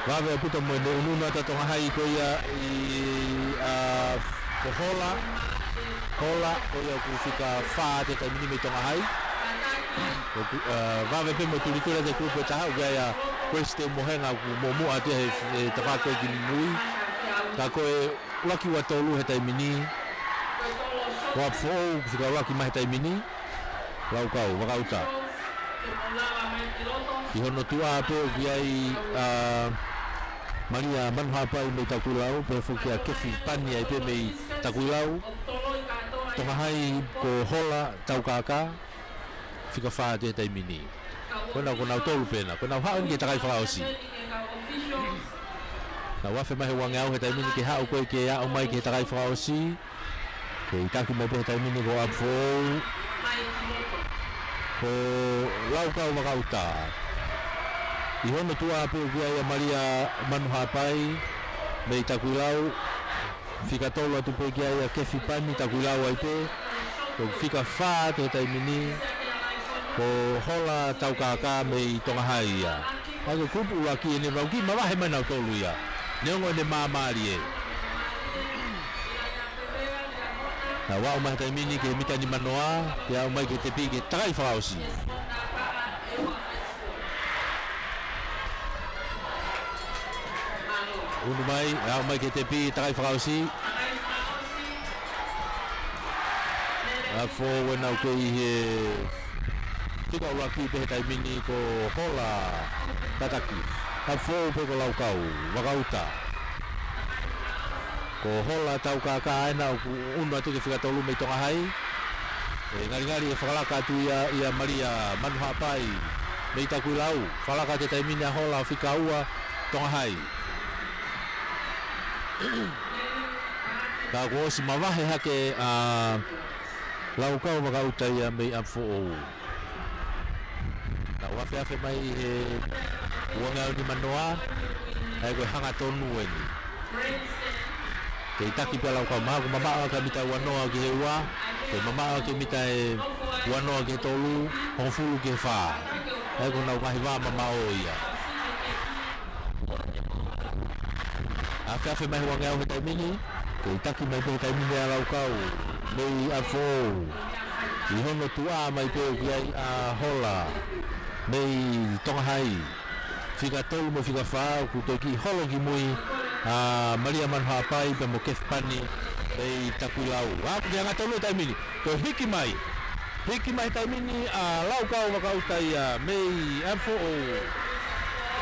vave ʻaupito mo e nunu atu ʻa Tonga Hai ko ia ʻi, ʻa, ko Hola. Hola ko ia ʻoku fika fā he taimi ni mei Tonga Hai. ʻOku, ʻa, vave pē mo e tulituli ʻa e kulupu ʻe taha, ʻoku ʻi ai ʻa Grace Teumohenga ʻoku muʻomuʻa atu he, he tafaʻaki ko ē ki mui. Ka ko e ʻuluaki ua tolu he taimi ni. Ko ʻApifoʻou ʻoku fika ʻuluaki mai he taimi ni. Laukau Vakaʻuta. ʻI hono tuʻa pē ʻoku ʻi ai ʻa Malia Manuhapai mei Takuilau, pea foki ʻa Kefi Pani ai pē mei Takuilau. Tonga Hai ko Hola Taukaka. Fika fā atu he taimi ni. Ko ena ko nautolu pē ena. Ko ena haʻu eni ki he takai fakaʻosi. Nau afe mai he uangeau he taimi ni ke haʻu ko ē ke aʻu mai ki he takai fakaʻosi. Kei taki mai pē he taimi ni ko ʻApifoʻou. Ko Laukau Vakaʻuta. ʻI hono tuʻa pē ʻoku ʻi ai ʻa Malia Manuhapai mei Takuilau. Fika tolu atu pē ki ai ʻa Kefi Pani Takuilau ai pē. Ko e fika fā atu he taimi ni. Ko Hola Taukaka mei Tonga Hai ia. ʻA ia ko e kulupu ʻuluaki eni ʻoku kiʻi mavahe mai nautolu ia. Neongo ʻene māmālie. Nau aʻu mai he taimi ni ki he mita nimanoa, pea aʻu mai ki he tepi ki he takai fakaʻosi. Unu mai, aʻu mai ki he tepi, takai fakaʻosi. ʻApifoʻou ena ʻoku kei ʻi he fika ʻuluaki pē he taimi ni ko Hola Tataki. ʻApifoʻou pē ko Laukau Vakaʻuta. Ko Hola Taukaka ena ʻoku unu atu ki he fika tolu mei Tonga Hai. ʻE ngalingali ʻe fakalaka atu ia ʻia Malia Manuhapai mei Takuilau. Fakalaka atu he taimi ni ʻa Hola fika ua Tonga Hai. Ka kuo ʻosi mavahe hake ʻa Laukau Vakaʻuta ia mei ʻApifoʻou. Nau afeafe mai he uangeau nimanoa, ʻa ia ko e hangatonu eni. Kei taki pē ʻa Laukau, mahalo kuo mamaʻo ʻaki e mita ua noa ki he ua, kei mamaʻo ʻaki e mita ʻe ua noa ki he tolu, hongofulu ki he fā. ʻA ia ko honau ngaahi vā mamaʻo ia. Afeafe mai he uangeau he taimi ni, kei taki mai pē he taimi ni ʻa Laukau mei ʻApifoʻou. ʻI hono tuʻa mai pē ʻoku ʻi ai ʻa Hola mei Tonga Hai. Fika tolu mo e fika fā, ʻoku toe kiʻi holo ki mui ʻa Malia Manuhapai pea mo Kefi Pani mei Takuilau. ʻA, ʻoku kei hangatonu he taimi ni. Toe hiki mai. Hiki mai he taimi ni ʻa Laukau Vakaʻuta ia mei ʻApifoʻou.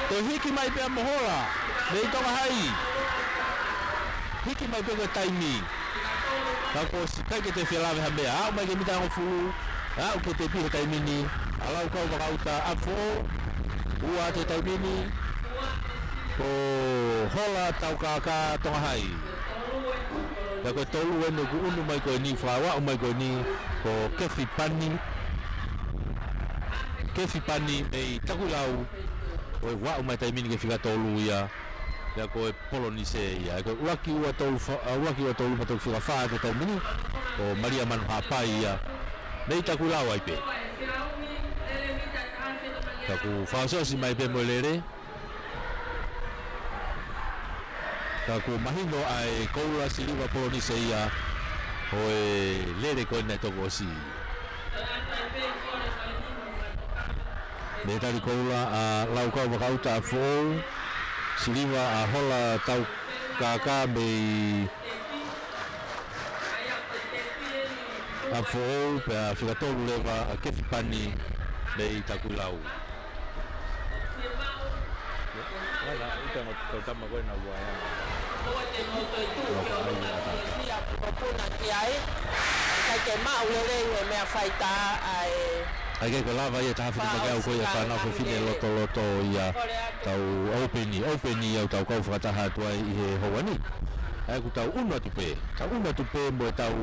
Toe hiki mai pea mo Hola mei Tonga Hai. Hiki mai pē ko e taimi. Ka kuo ʻosi ʻikai ke toe fie lave ha meʻa. Aʻu mai ki he mita hongofulu. Aʻu ki he tepi he taimi ni. ʻA Laukau Vakaʻuta ʻApifoʻou. Ua atu he taimi ni. Ko Hola Taukaka Tonga Hai. Pea ko e tolu eni ʻoku unu mai ko eni, fakaaʻu mai ko eni, ko Kefi Pani. Kefi Pani mei Takuilau. Ko e aʻu mai taimi ni ki he fika tolu ia. Pea ko e Polonise ia. Ko e ʻuluaki ua tolu fa-, ʻa, ʻuluaki ua tolu ma toki fika fā he taimi ni. Ko Malia Manuhapai ia. Mei Takuilau ai pē. Ka kuo fakaʻosiʻosi mai pē mo e lele. Ka kuo mahino ʻa e koula, siliva, polonise ia ʻo e lele ko eni naʻe toki ʻosi. Mei tali koula ʻa Laukau Vakaʻuta ʻApifoʻou, siliva ʻa Hola Taukaka mei ʻApifoʻou, pea fika tolu leva ʻa Kefi Pani mei Takuilau. Ana, ita mo tau tama ko ena ua ya. Ai, ke maʻu lelei he meʻa faitā ʻa e ʻAi ke ko lava ia taha fini fānau makeau ko ia fānau fefine lotoloto ia tau ʻaupeni, ʻaupeni ia ʻo tau kau fakataha atu ai ʻi he houa ni. ʻAi ʻoku tau ʻunu atu pē, tau ʻunu atu pē mo e tau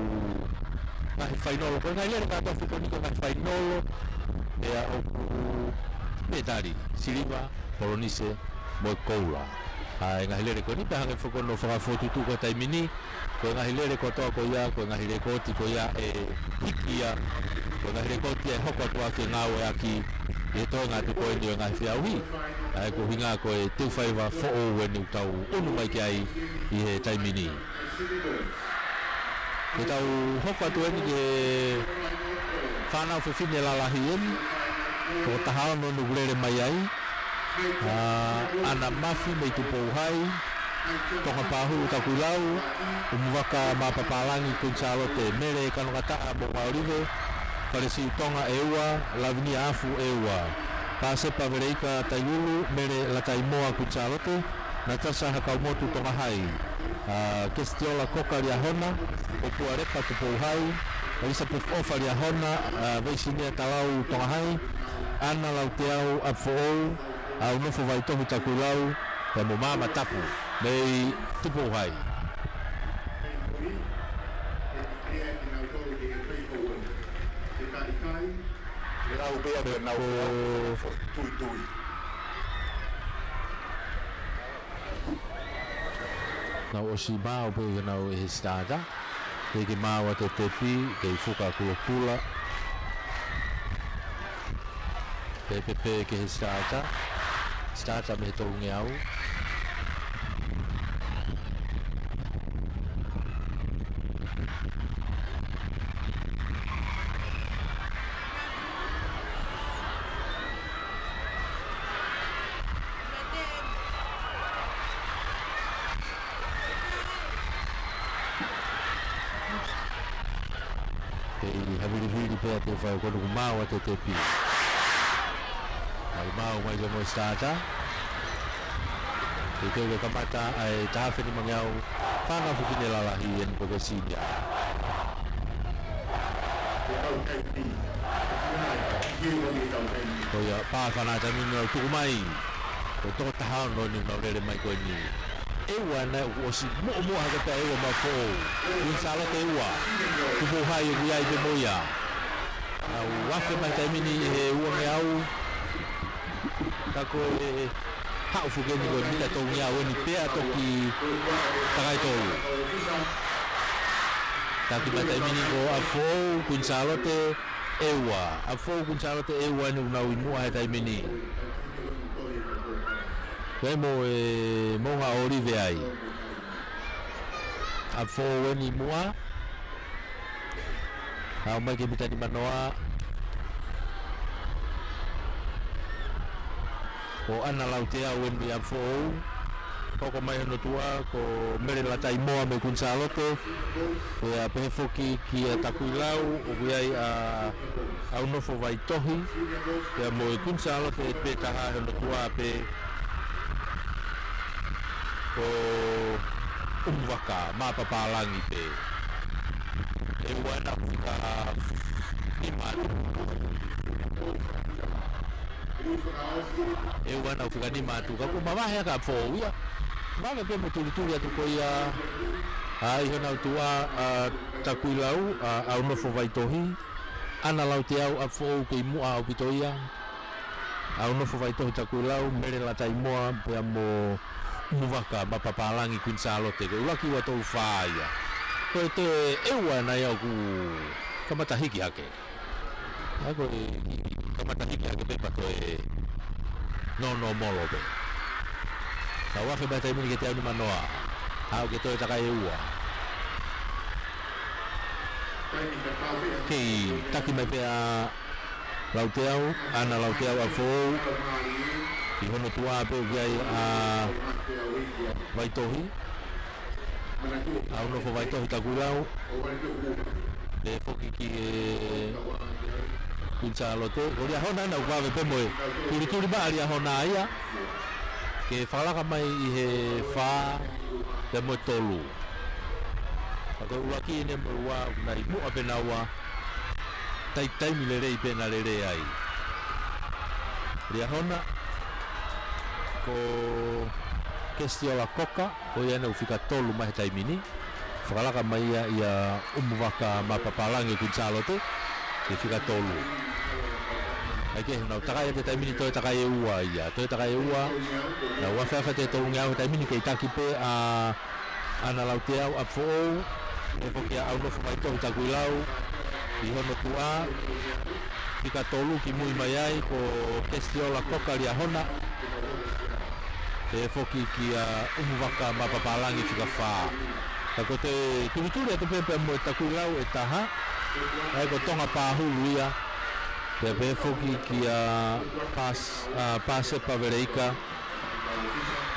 ngaahi fainolo, ko e ngaahi lele kātoa foki ko eni ko e ngaahi fainolo, pea ʻoku mei tali, siliva, polonise, mo e koula. ʻA e ngaahi lele ko eni pea hangē foki ko hono fakafotutuʻu ko e taimi ni, ko e ngaahi lele kotoa ko ia, ko e ngaahi lēkooti ko ia ʻe hiki ia, ko e ngaahi lēkooti ia ʻe hoko atu ʻaki e ngāueʻaki ʻi he toenga atu ko eni ʻo e ngaahi feʻauhi. ʻA ia ko e ʻuhinga ko e teu faiva foʻou eni ʻoku tau ʻunu mai ki ai ʻi he taimi ni. Ke tau hoko atu eni ki he fānau fefine lalahi eni, ko e taha ono eni ʻoku lele mai ai. ʻA, ʻAna Mafi mei Tupou Hai, Tonga Pahulu Takuilau, ʻUmuvaka Mapapālangi Kuini Sālote, Mele Kanokataʻa Moʻungaʻolive, Falesiu Tonga ʻe ua, Lavinia ʻAfu ʻe ua, Pāsepa Veleika Tailulu, Mele Lataimoa Kuini Sālote, Natasa Hakaumotu Tonga Hai, ʻa, Kesitiola Koka Liahona, ʻOpua Lepa Tupou Hai, ʻElisapesi ʻOfa Liahona, ʻa, Veisinia Talau Tonga Hai, ʻAna Lauteau ʻApifoʻou, ʻAunofo Vaitohi Takuilau, pea mo Maama Tapu mei Tupou Hai. Lau pea ke nau tuitui. Nau ʻosi maau pē ke nau ʻi he sitata. Kei ke maau atu e tepi, kei fuka kulokula. Pea pē pē ke he sitata. Sitata mei he tolungeau. Kei havilivili pea te fai ko ʻeku maau atu e tepi. Malimau mai pē mo e sitata. Teuteu ke kamata ʻa e taha fini mangeau fānau fefine lalahi eni ko e sinia. Ko ia, pā fana taimi ni ʻoku tuku mai. Ko e toko taha ono eni ʻoku nau lele mai ko eni. ʻE ua naʻe ʻoku ʻosi muʻomuʻa hake pea ʻe ua maʻa Foʻou. Kuini Sālote ʻe ua. Tupou Hai ʻoku ʻi ai pē mo ia. ʻOku afe mai taimi ni he uangeau. Ka ko e haʻu foki eni ko e mita tolungeau eni pea toki takai tolu. Taki mai taimi ni ko ʻApifoʻou, Kuini Sālote ʻe ua. ʻApifoʻou, Kuini Sālote ʻe ua eni ʻoku nau ʻi muʻa he taimi ni. Pea mo e Moʻungaʻolive ai. ʻApifoʻou eni muʻa. Haʻu mai ke mita nimanoa. Ko ʻAna Lauteau eni ʻApifoʻou. Hoko mai hono tuʻa, ko Mele Lataimoa mei Kuini Sālote. Pea pehē foki kia Takuilau, ʻoku ʻi ai ʻa ʻAunofo Vaitohi, pea mo e Kuini Sālote pē taha hono tuʻa pē ko ʻUmuvaka Mapapālangi pē. ʻE ua naʻe fika nima atu. ʻE ua naʻe fika nima atu. Ka kuo mavahe ʻa Foʻou ia. Mavahe pē mo tulituli atu ko ia. ʻA, ʻi honau tuʻa, ʻa, Takuilau, ʻa, ʻAunofo Vaitohi. ʻAna Lauteau ʻApifoʻou kei muʻa ʻaupito ia. ʻAunofo Vaitohi Takuilau, Mele Lataimoa, pea mo ʻUmuvaka Mapapālangi Kuini Sālote. Ko e ʻuluaki ua tolu fā ia. Ko e toe ʻe ua naʻe ʻoku kamata hiki hake. Ako e kamata hiki ake pē pea toe nōnōmolo pē. Ka ua fe mai taimi ni ke teau ni manoa. Haʻu ke toe takai e ua. Kei taki mai pē ʻa Lauteau, ʻAna Lauteau ʻa Foʻou. ʻI hono tuʻa pē ʻoku ʻi ai ʻa Vaitohi. ʻAunofo Vaitohi Takuilau. Pea foki ki he Kuini Sālote. Ko Liahona naʻa ku vave pē mo e tulituli maʻa Liahona ia. Ke fakalaka mai ʻi he fā pea mo e tolu. Ka ko e ʻuluaki ʻeni mo e ua, ʻoku nau ʻi muʻa pē naua. Tai taimi lelei pē naʻa lele ai. Liahona, ko Kesetiola Koka, ko ia ʻoku fika tolu mai he taimi ni. Fakalaka mai ia ʻia ʻUmuvaka Mapapalagi Kuini Sālote, ke fika tolu. ʻAi ke nau takai atu he taimi ni toe takai e ua ia. Toe takai e ua, nau afeafe atu he tolungeau he taimi ni kei taki pē ʻa ʻAna Lauteau ʻa Foʻou, pea foki ʻa ʻAunofo Vaitohi Takuilau, ʻi hono tuʻa, fika tolu kimui mai ai, ko Kesetiola Koka Liahona, pea foki kia ʻUmuvaka Mapapalagi fika fā. Ka ko e tulituli atu pē pea mo e Takuilau ʻe taha, ʻa ia ko Tonga Pahulu ia, pea pea foki kia Pas-, ʻa, Pasepa Veleika,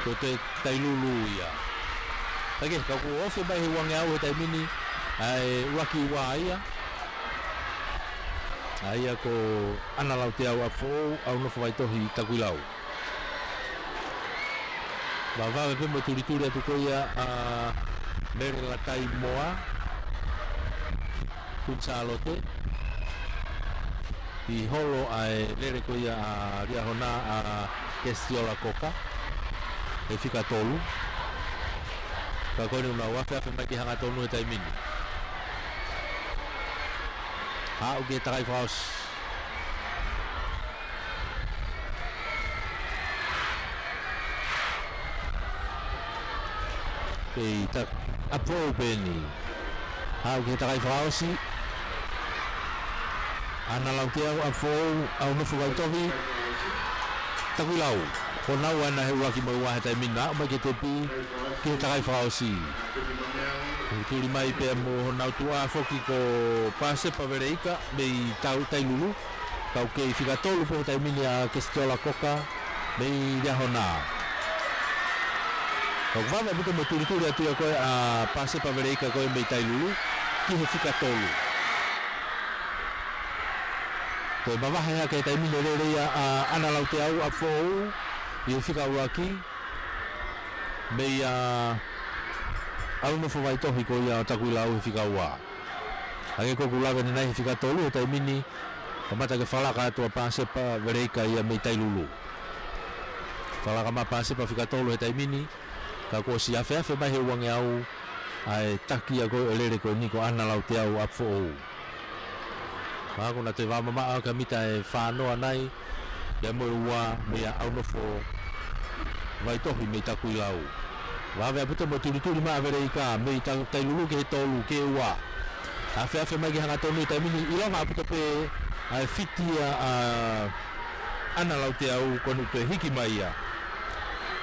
ko e Tailulu ia. Ka ke, ka kuo ofi mai he uangeau he taimi ni, ʻa e ʻuluaki ua ia. ʻA ia ko ʻAna Lauteau ʻa Foʻou, ʻAunofo Vaitohi Takuilau. Vavave pē mo e tulituli atu ko ia ʻa Mele Latai Moa. Kuini Sālote. ʻI holo ʻa e lele ko ia ʻa Liahona ʻa Kesetiola Koka. ʻE fika tolu. Ka ko eni ʻoku nau afeafe mai ki he hangatonu he taimi ni. Haʻu ke takai fakaʻosi. Kei ta-, ʻa Foʻou pē ʻeni. Haʻu ke takai fakaʻosi. ʻAna Lauteau ʻa Foʻou, ʻAunofo Vaitohi Takuilau. Ko naua ʻena he ʻuluaki mo e ua he taimi ni, haʻu mai ke tepi, ke takai fakaʻosi. Tulituli mai pea mo honau tuʻa foki ko Pasepa Veleika, mei Tau-, Tailulu. Kau kei fika tolu pē he taimi ni ʻa Kesetiola Koka, mei Liahona. ʻOku vave ʻaupito mo e tulituli atu ia ko ē ʻa Pasepa Veleika ko ē mei Tailulu, ki he fika tolu. Ko e mavahe hake he taimi ni lele ia ʻa ʻAna Lauteau ʻa Foʻou, ʻi he fika ʻuluaki, mei ʻa ʻAunofo Vaitohi ko ia ʻo Takuilau he fika ua. Hangē ko ʻeku lave ʻanenai he fika tolu he taimi ni, kamata ke fakalaka atu ʻa Pasepa Veleika ia mei Tailulu. Fakalaka mai ʻa Pasepa fika tolu he taimi ni, ka kuo ʻosi afeafe mai he uangeau, ʻa e taki ia ko ē ʻo e lele ko eni ko ʻAna Lauteau ʻa Foʻou. Ka ko ʻena toe vā mamaʻo ʻa e mita ʻe fā noa nai, ia mo e ua mei ʻa ʻAunofo Vaitohi mei Takuilau. Vave ʻaupito mo e tulituli maʻa Veleika mei Ta-, Tailulu ki he tolu ki he ua. Afeafe mai ki he hangatonu he taimi ni, ʻilonga ʻaupito pē ʻa e fiti ia ʻa ʻAna Lauteau ko eni toe hiki mai ia.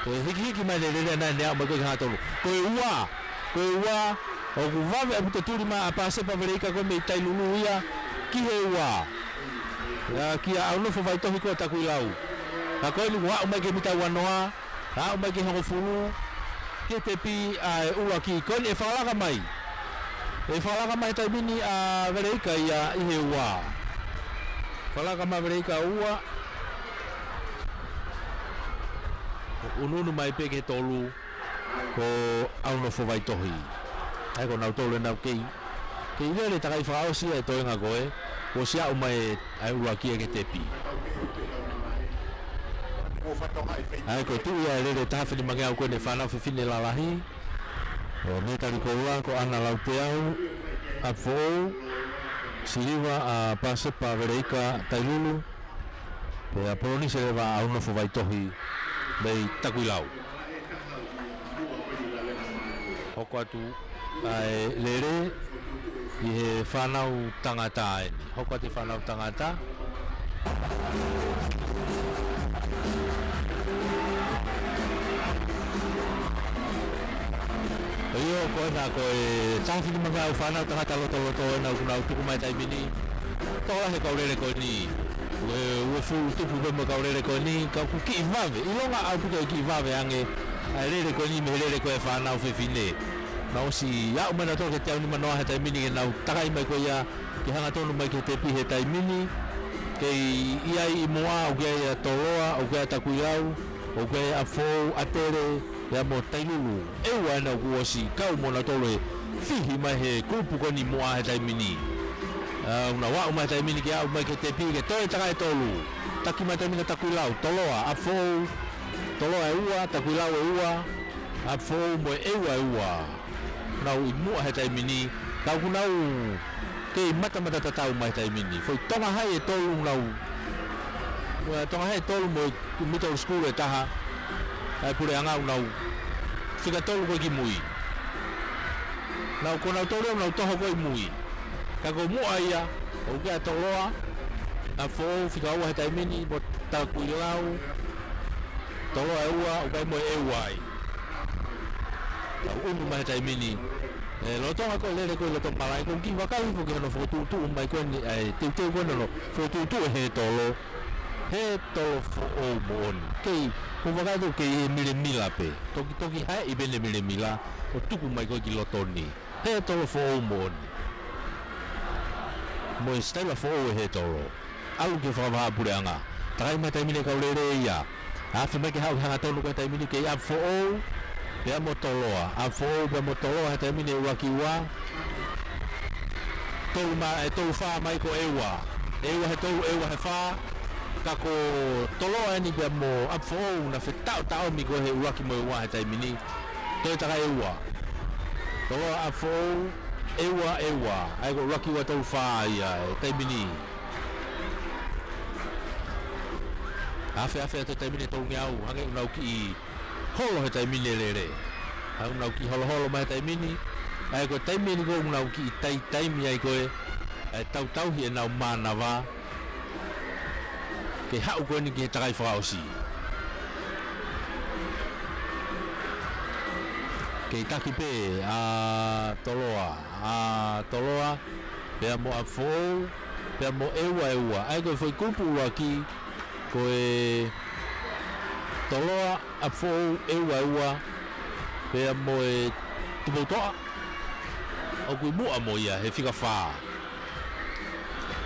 Toe hikihiki mai lele ia naʻe aʻu mai ko ē ki he hangatonu. Ko e ua, ko e ua, ʻoku vave ʻaupito tuli mai ʻa Pasepa Veleika ko ē mei Tailulu ia ki he ua. Ia kia ʻAunofo Vaitohi ko ē Takuilau. Ka ko eni kuo aʻu mai ki he mita ua noa, aʻu mai ki he hongofulu, ki he tepi ʻa e ʻuluaki, ko eni ʻe fakalaka mai. ʻE fakalaka mai he taimi ni ʻa Veleika ia ʻi he ua. Fakalaka mai Veleika ua. ʻUnuʻunu mai pē ki he tolu. Ko ʻAunofo Vaitohi. ʻAi ko nautolu ʻenau kei. Kei lele takai fakaʻosi ʻa e toenga ko ē. Kuo ʻosi aʻu mai ʻa e ʻuluaki ia ki he tepi. ʻAi ko e tuʻi ia ʻa e lele taha finimangeau ko eni fānau fefine lalahi. ʻO mei Talikoula ko ʻAna Lauteau ʻa Foʻou. Siliva ʻa Pasepa Veleika Tailulu. Pea polonise leva ʻa ʻAunofo Vaitohi mei Takuilau. Hoko atu ʻa e lele. ʻi he fānau tangata eni. Hoko atu e fānau tangata. ʻIo, ko ena ko e taha fitu mā fā ʻo e fānau tangata lotoloto ena ʻoku nau tuku mai he taimi ni. Tokolahi e kau lele ko eni. Ko e uofulu tupu pē mo e kau lele ko eni, ka ʻoku kiʻi vave. ʻIlonga ʻaupito e kiʻi vave ange ʻa e lele ko eni mei he lele ko ē ʻa e fānau fefine. Nau ʻosi aʻu mai nautolu ki he teau nima noa he taimi ni ke nau takai mai ko ia ke hangatonu mai ki he tepi he taimi ni. Kei ʻi ai ʻi muʻa, ʻoku ʻi ai ʻa Toloa, ʻoku ʻi ai ʻa Takuilau, ʻoku ʻi ai ʻa Foʻou, ʻa Tele, pea mo Tailulu. ʻEua ena ʻoku ʻosi kau mo nautolu ʻe fihi mai he kupu ko eni muʻa he taimi ni. ʻA, ʻoku nau aʻu mai he taimi ni ke aʻu mai ki he tepi ke toe takai e tolu. Taki mai he taimi ni kia Takuilau, Toloa, ʻa Foʻou, Toloa ʻe ua, Takuilau ʻe ua, ʻa Foʻou mo e ʻEua ʻe ua. Nau ʻi muʻa he taimi ni, ka ʻoku nau kei matamata tatau mai he taimi ni. Foʻi Tonga Hai ʻe tolu nau, ʻa, Tonga Hai ʻe tolu mo e middle school ʻe taha ʻa e puleʻanga ʻoku nau fika tolu ko ē ki mui. Nau ko nautolu ʻoku nau toho ko ē ʻi mui. Ka ko muʻa ia, ʻoku ʻi ai ʻa Toloa, ʻa Foʻou fika ua he taimi ni, mo Takuilau, Toloa ʻe ua, ʻoku ʻi ai mo e ʻEua ai. Tau ʻunu mai he taimi ni. ʻE, lolotonga ko e lele ko ē ʻi loto malaʻe, ʻoku ou kiʻi vakai hifo ki hono fokotuʻutuʻu mai ko eni, ʻa e teuteu ko eni hono fokotuʻutuʻu ʻe Hetolo. Hetolo Foʻou moʻoni. Kei, ʻoku ou vakai atu kei milemila pē. Toki, toki haeʻi pē ʻene milemila ʻo tuku mai ko ē ki loto ni. Hetolo Foʻou moʻoni. Mo e sitaila foʻou ʻe Hetolo. ʻAlu ki he fakavahaʻa puleʻanga. Takai mai he taimi ni e kau lele ia. Afe mai ke haʻu hangatonu ko ē he taimi ni kei ʻa Foʻou pea mo Toloa. ʻA Foʻou pea mo Toloa he taimi ni ʻuluaki ua. Tolu mā, ʻe tolu fā mai ko ʻEua. ʻEua he tolu, ʻEua he fā. Ka ko Toloa eni pea mo ʻa Foʻou naʻe fetaʻotaʻomi ko ē he ʻuluaki mo e ua he taimi ni. Toe takai ʻEua. Toloa ʻa Foʻou, ʻEua, ʻEua. ʻA ia ko e ʻuluaki ua tolu fā ia he taimi ni. Afe, afe atu he taimi ni e tolungeau, hangē ʻoku nau kiʻi holo he taimi ni e lele. Hangē ʻoku nau kiʻi holoholo mai he taimi ni. ʻA ia ko e taimi ni ko ē ʻoku nau kiʻi tai taimi ai ko ē, ʻa e tautauhi ʻenau mānava. Ke haʻu ko eni ki he takai fakaʻosi. Kei taki pē ʻa Toloa, ʻa Toloa, pea mo ʻa Foʻou, pea mo ʻEua ʻe ua. ʻA ia ko e foʻi kupu ʻuluaki, ko e Toloa, ʻa Foʻou, ʻEua ʻe ua, pea mo e Tupoutoʻa, ʻoku ʻi muʻa mo ia he fika fā.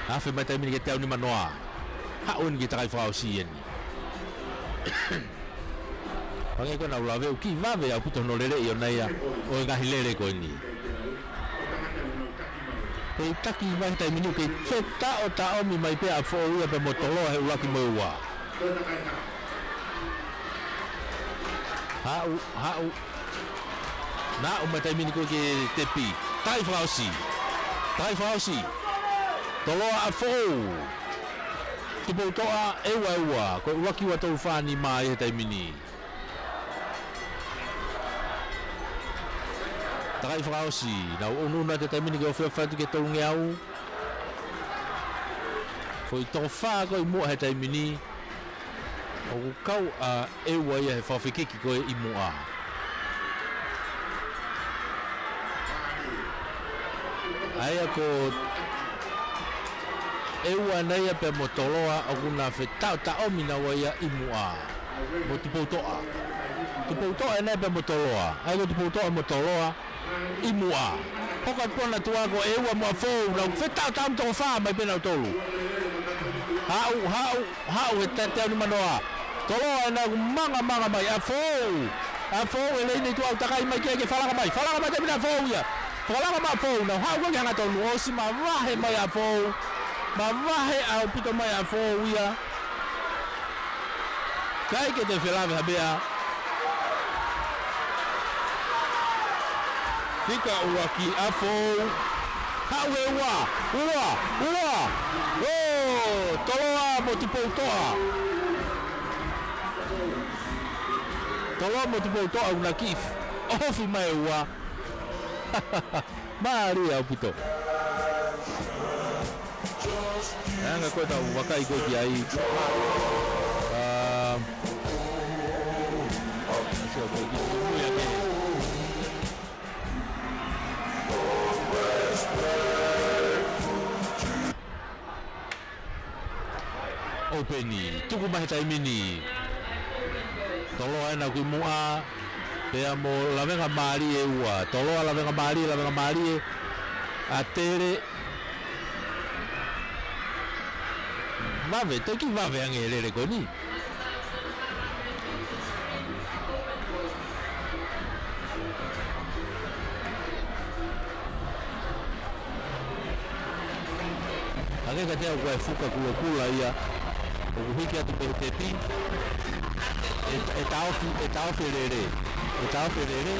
Afe mai he taimi ni ki he teau nima noa. Haʻu eni ki he takai fakaʻosi eni. Hangē ko ʻenau lave ʻoku kiʻi vave ʻaupito hono lele ʻi ʻona ia ʻo e ngaahi lele ko eni. Kei taki mai he taimi ni, kei fetaʻotaʻomi mai pē ʻa Foʻou ia pea mo Toloa he ʻuluaki mo e ua. Haʻu, haʻu. Naʻa ʻomai he taimi ni ko ē ki he tepi. Takai fakaʻosi. Takai fakaʻosi. Toloa ʻa Foʻou. Tupoutoʻa ʻEua ʻe ua. Ko e ʻuluaki ua tolu fā nima ia he taimi ni. Takai fakaʻosi, nau ʻunuʻunu atu he taimi ni ke ofi atu ki he tolungeau. Foʻi toko fā ko ē ʻi muʻa he taimi ni. ʻOku kau ʻa ʻEua ia he fakafekiki ko ē ʻi muʻa. ʻA ia ko ʻEua ena ia pea mo Toloa ʻoku na fetaʻotaʻomi naua ia ʻi muʻa. Mo Tupoutoʻa. Tupoutoʻa ena ia pea mo Toloa. ʻA ia ko Tupoutoʻa mo Toloa ʻi muʻa. Hoko atu pē ʻa Tupoutoʻa ko ʻEua mo ʻa Foʻou, nau fetaʻotaʻomi toko fā mai pē nautolu. Haʻu, haʻu, haʻu he te-, teau nima noa. Toloa ena ʻoku mangamanga mai, ʻa Foʻou. ʻA Foʻou e lei nei tuʻa ʻoku takai mai ki ai ke falanga mai. Falanga mai he taimi ni ʻa Foʻou ia. Falanga mai ʻa Foʻou, nau haʻu ko ē ki he hangatonu, ʻosi mavahe mai ʻa Foʻou. Mavahe ʻaupito mai ʻa Foʻou ia. ʻIkai ke toe felāveʻi ha meʻa. Fika ʻuluaki ʻa Foʻou. Haʻu ʻEua. Ua. Ua. ʻŌ! Toloa mo Tupoutoʻa. Toloa mo Tupoutoʻa ʻoku na kiʻi ʻohofi mai ʻEua. Mālie ʻaupito. Anga ko e tau vakai ko ē ki ai. Ah, sio ko e ki mui ake. Open, tuku mai he taimi ni. Toloa ena ki muʻa, pea mo lavengamālie ua. Toloa lavengamālie, lavengamālie. ʻAtele. Vave, toki vave ange e lele ko eni. Hangē kiate au ko e fuka kulokula ia ʻoku hiki atu pē he tepi. ʻE, ʻe taofi, ʻe taofi e lele. ʻE taofi e lele.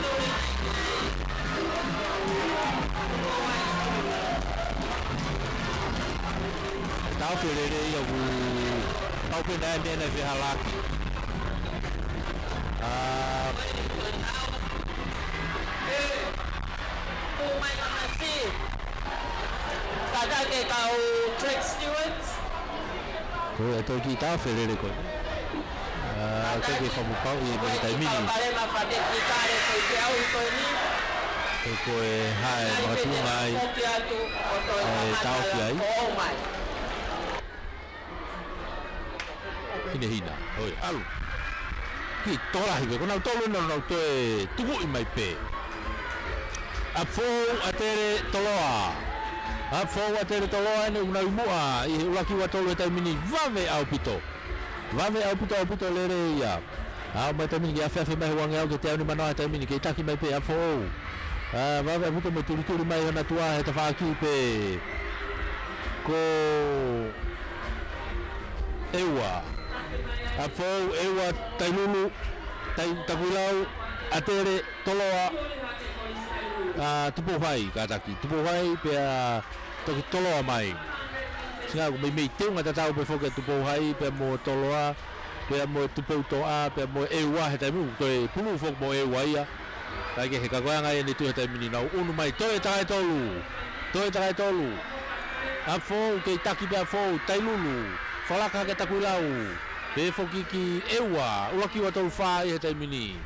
ʻE taofi e lele ia ʻoku pau pē naʻe meʻa naʻe fehālaaki. Ah, Kātaki e kau track stewards. Ko e toki taofi e lele ko ē. Ah, ko e ke fakapapauʻi e meʻa taimi ni. Kau palema fate ki kale ko e ke au ko eni. Ko e, ko e hā e makatuʻunga ai. Koki atu ʻo toe ʻe taofi ai. Ko mai. Hinehina, ʻoi, ʻalu. Kiʻi tokolahi pē, ko nautolu ena naʻa nau toe tukuʻi mai pē. ʻApi Foʻou, ʻAtele, Toloa. ʻApi Foʻou, ʻAtele, Toloa, ʻa eni ʻoku nau ʻi muʻa ʻi he ʻuluaki ua tolu he taimi ni, vave ʻaupito. Vave ʻaupito, ʻaupito lele ia. ʻA, mai taimi ni ke afeafe mai he uangeau ki he teau nimanoa he taimi ni, kei taki mai pē ʻApi Foʻou. ʻA, vave ʻaupito mo e tulituli mai hona tuʻa he tafaʻaki pē. Ko ʻEua. ʻApi Foʻou, ʻEua, Tailulu, Tai-, Takuilau, ʻAtele, Toloa, ʻa, Tupouhai, kātaki. Tupouhai, pea toki Toloa mai. Sio ange ʻoku meimei teunga tatau pē foki ʻa Tupouhai, pea mo Toloa, pea mo Tupoutoʻa, pea mo ʻEua he taimi ni, toe pulu foki mo ʻEua ia. Kae kehe ka ko e anga ia ʻene tuʻu he taimi ni, nau ʻunu mai, toe takai tolu. Toe takai tolu. ʻApi Foʻou, kei taki pē ʻApi Foʻou, Tailulu. Fakalaka hake Takuilau. Pehē foki ki ʻEua, ʻuluaki ua tolu fā ia he taimi ni.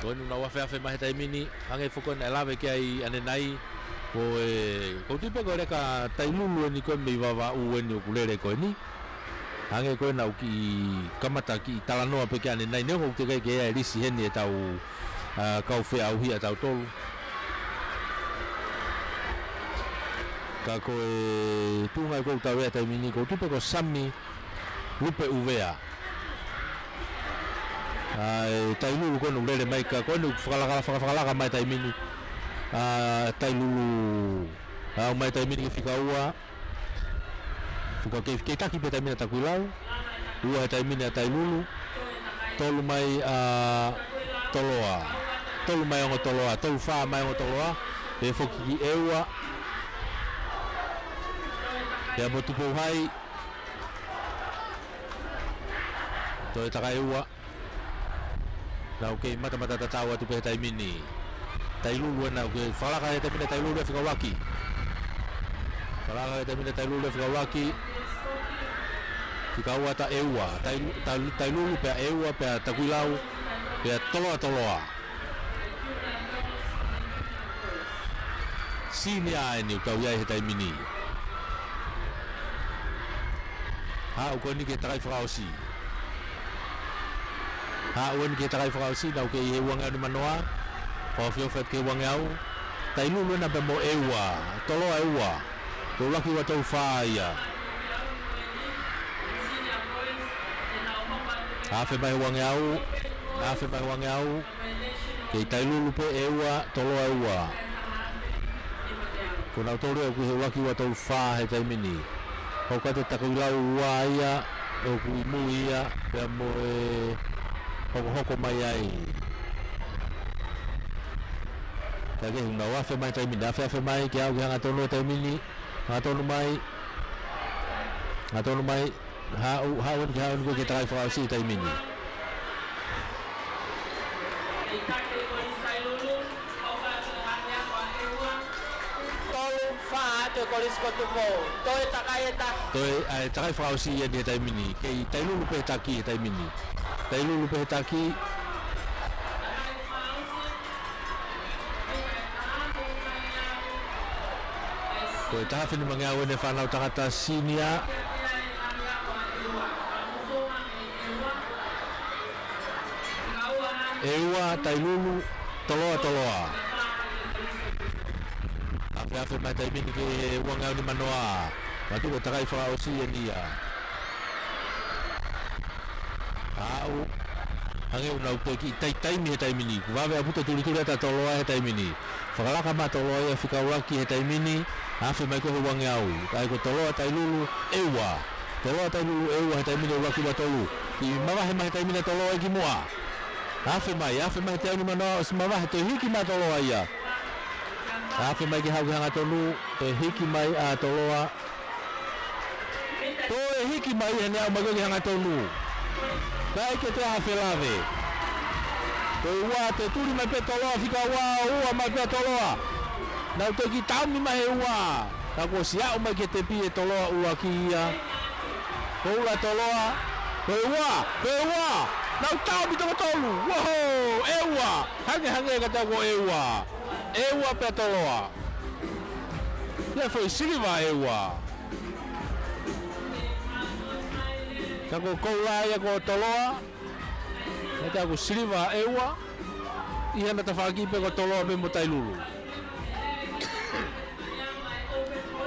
Ko eni ʻoku nau afeafe mai he taimi ni, hangē foki ko ē naʻe lave ki ai ʻanenai, ko e, ʻoku ou tui pē ko e leka Tailulu eni ko ē mei Vavaʻu eni ʻoku lele ko eni. Hangē ko ē naʻa ku kiʻi kamata kiʻi talanoa pē ki ai ʻanenai, neongo ʻoku teʻeki ke ʻi ai e lisi heni ʻetau, ʻa, kau feʻauhi ʻatautolu. Ka ko e tuʻunga ia ʻoku tau ʻi ai he taimi ni, ʻoku ou tui pē ko Sami Lupe ʻUvea. ʻA, e Tailulu ko eni ʻoku lele mai ka ko eni ʻoku fakalaka, faka-, fakalaka mai taimi ni. ʻA, Tailulu. ʻA, mai taimi ni ki he fika ua. Fika kei, kei taki pē taimi ni ʻa Takuilau. Ua he taimi ni ʻa Tailulu. Tolu mai ʻa Toloa. Tolu mai ongo Toloa. Tolu fā mai ongo Toloa. Pehē foki ki ʻEua. Pea mo Tupouhai. Toe takai ua. Nau kei matamata tatau atu pē he taimi ni. Tailulu ena ʻoku fakalaka he taimi ni ʻa Tailulu he fika ʻuluaki. Fakalaka he taimi ni ʻa Tailulu he fika ʻuluaki. Fika ua ʻa ʻEua. Tai-, Tai-, Tailulu pea ʻEua pea Takuilau pea Toloa Toloa. Sini ʻa eni ʻoku tau ʻi ai he taimi ni. Haʻu ko eni ki he takai fakaʻosi. Haʻu eni ki he takai fakaʻosi, nau kei ʻi he uangeau nimanoa. Fakaofiofi atu ki he uangeau. Tailulu ena pea mo ʻEua. Toloa ʻEua. Ko e ʻuluaki ua tolu fā ia. Afe mai uangeau. Afe mai uangeau. Kei Tailulu pē ʻEua, Toloa ʻEua. Ko nautolu ia ʻoku ʻi he ʻuluaki ua tolu fā he taimi ni. Hoko atu Takuilau ua ia, ʻoku ʻi mui ia, pea mo e hokohoko mai ai. Kae kehe ʻoku nau afe mai taimi ni, afe afe mai, ke aʻu ki he hangatonu he taimi ni. Hangatonu mai. Hangatonu mai. Haʻu, haʻu eni, haʻu eni ko ē ki he takai fakaʻosi he taimi ni. Tolu fā Kolisi ko Tupou. Toe takai e ta. Toe, ʻa e takai fakaʻosi eni he taimi ni. Kei Tailulu pē he taki he taimi ni. Tailulu pē he taki. Ko e taha afe nimangeau eni e fānau tangata senior. ʻEua, Tailulu, Toloa, Toloa. Afeafe mai taimi ni ki he uangeau nimanoa. Matu ko e takai fakaʻosi eni ia. Aʻu, hangē ʻoku nau toe kiʻi taitaimi he taimi ni. Kuo vave ʻaupito e tulituli ʻa Toloa he taimi ni. Fakalaka mai Toloa ia fika ʻuluaki he taimi ni. Afe mai ko e uangeau. ʻA ia ko Toloa Tailulu ʻEua. Toloa Tailulu ʻEua he taimi ni ʻuluaki ua tolu. Kiʻi mavahe mai he taimi ni ʻa Toloa ia ki muʻa. Afe mai, afe mai he teau nimanoa ʻosi mavahe, toe hiki mai Toloa ia. Afe mai ke haʻu ki he hangatonu, toe hiki mai ʻa Toloa. Toe hiki mai he neʻe aʻu mai ko ē ki he hangatonu. Kae ʻikai ke toe ʻi ai ha felave. Toe ua, toe tuli mai pē Toloa fika ua, ua mai pē Toloa. Nau toe kiʻi taʻomi mai he ua. Ka kuo ʻosi aʻu mai ki he tepi ʻe Toloa ʻuluaki ia. Koula Toloa. Toe ua, toe ua. Nau taʻomi toko tolu. Uoho, ʻEua. Hangehangē ka tau ko ʻEua. ʻEua pē Toloa. Ia foʻi siliva ʻEua. Ka ko Koula ia ko Toloa. Ka tau ko siliva ʻEua. ʻI hena tafaʻaki pē ko Toloa pē mo Tailulu.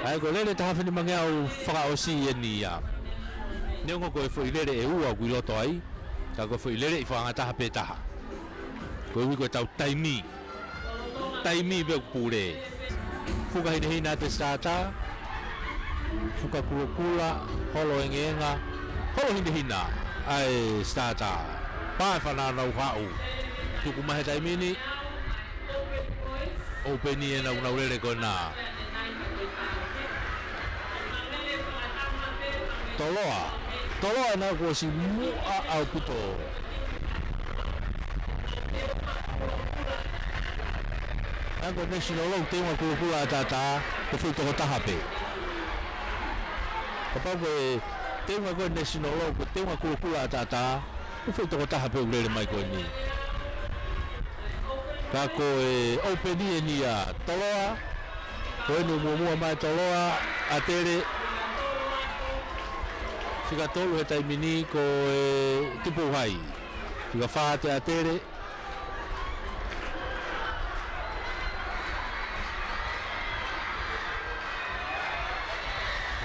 ʻA ia ko e lele taha afe nimangeau fakaʻosi eni ia. Neongo ko e foʻi lele ʻEua ʻoku ʻi loto ai. Ka ko e foʻi lele ʻi fakangataha pē taha. Koeʻuhi ko e tau taimi. Taimi pē ʻoku pule. Fuka hinehina ʻa e starter. Fuka kulokula, holo engeenga, holo hinehina ʻa e starter. Pā e fānau nau haʻu. Tuku mai he taimi ni. Open ʻi he nau nau lele ko ena. Toloa. Toloa ena kuo ʻosi muʻa ʻaupito. ʻA ia ko e National ʻoku teunga kulokula ʻataʻatā, ko e foʻi tokotaha pē. Kapau ko e teunga ko e National ʻoku teunga kulokula ʻataʻatā, ko e foʻi tokotaha pē ʻoku lele mai ko eni. Ka ko e open ʻeni ʻa Toloa, ko eni muʻomuʻa mai Toloa, ʻAtele. Fika tolu he taimi ni ko e Tupou High. Fika fā ʻa ʻAtele.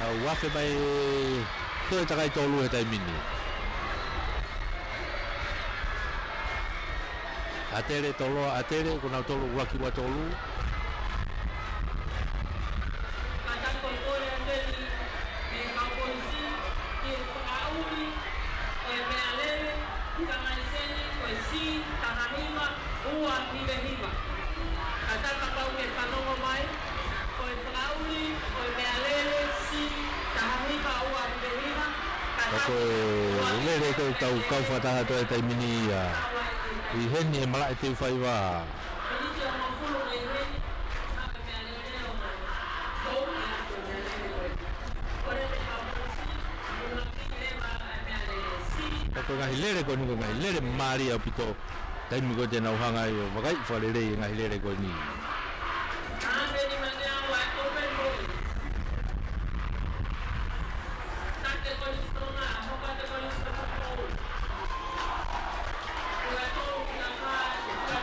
ʻOku afe mai, toe takai tolu he taimi ni. ʻAtele Toloa, ʻAtele, ko nautolu ʻuluaki ua tolu. Kātaki ko e kole atu eni mei he kau polisi ki he fakaʻuli ʻo e meʻalele, fika laiseni ko e C taha hiva ua hiva hiva. Kātaki kapau ke fanongo mai, ko e fakaʻuli ʻo e meʻalele C taha hiva ua hiva hiva. Ka ko e lele ko e kau, kau fakataha atu he taimi ni ia. ʻI heni he malaʻe teu faiva. Ka ko e ngaahi lele ko eni ko e ngaahi lele mālie ʻaupito. Taimi ko ē te nau hanga ai ʻo vakaiʻi fakalelei e ngaahi lele ko eni.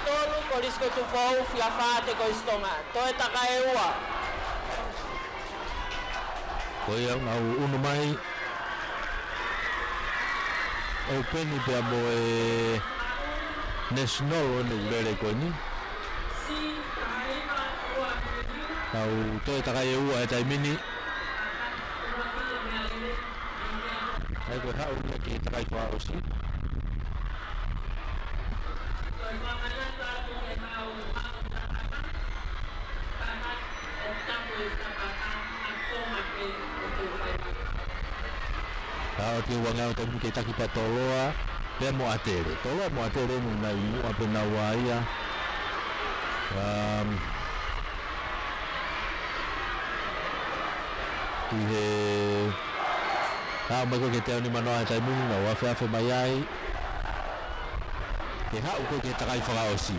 Tolu, Kolisi ko Tupou, fika fā ʻa e Kolisi Tonga. Toe takai ʻe ua. Ko ia ʻoku nau unu mai. Open pea mo e National ʻo e lele ko eni. Nau toe takai ʻe ua he taimi ni. ʻA ia ko e haʻu ia ki he takai fakaʻosi. Ka ʻoku ʻi ai e uangeau taimi ke taki pē ʻa Toloa pea mo ʻAtele. Toloa mo ʻAtele ʻoku nau ʻi muʻa pē naua ia. Um, ʻI he, ʻa, mai ko ē ki he teau nimanoa he taimi ni, naʻa nau afeafe mai ai. Ke haʻu ko ē ki he takai fakaʻosi.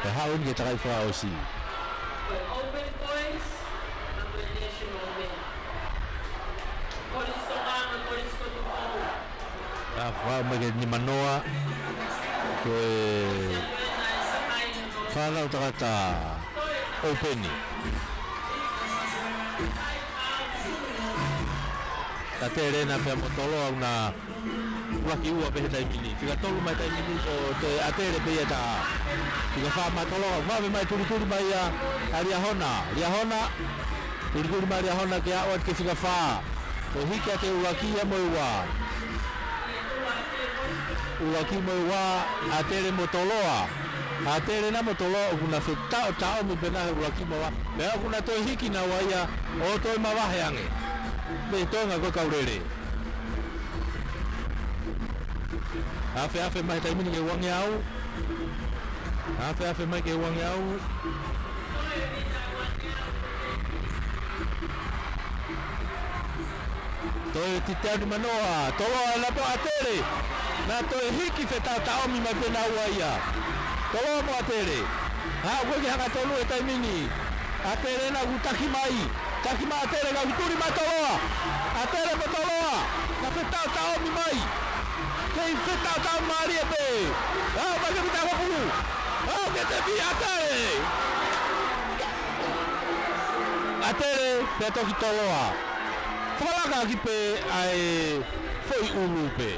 Ke haʻu ki he takai fakaʻosi. ʻA, fakaʻau mai ki he nimanoa, ko e fānau takata ʻoupeni. ʻAtele ena pea mo Toloa ʻoku na ʻuluaki ua pē he taimi ni. Fika tolu mai taimi ni ko e ʻAtele pē ia ʻe taha. Fika fā mai Toloa, vave mai tulituli mai ia ʻa Liahona. Liahona, tulituli mai Liahona ke aʻu atu ki he fika fā. Ko e hiki ʻa e ʻuluaki ia mo e ua. ʻUluaki mo e ua, ʻAtele mo Toloa. ʻAtele ena mo Toloa, ʻoku na fetaʻotaʻomi pē ena he ʻuluaki mo e ua. Pea ʻoku na toe hiki naua ia, ʻo toe mavahe ange. Mei he toenga ko e kau lele. Afeafe mai he taimi ni ki he uangeau. Afeafe mai ki he uangeau. Toe teau nimanoa, Toloa ena pē ʻAtele. Na toe hiki fetaʻotaʻomi mai pē naua ia. Toloa mo ʻAtele. Haʻu ko ē ki he hangatonu he taimi ni. ʻAtele ena ʻoku taki mai. Taki mai ʻAtele ka ʻoku tuli mai Toloa. ʻAtele mo Toloa. Na fetaʻotaʻomi mai. Kei fetaʻotaʻomi mālie pē. Haʻu mai ki he mita ko e pulu. Haʻu ki he tepi ʻAtele. ʻAtele, pea toki Toloa. Fakalaka ʻaki pē ʻa e foʻi ʻulu pē.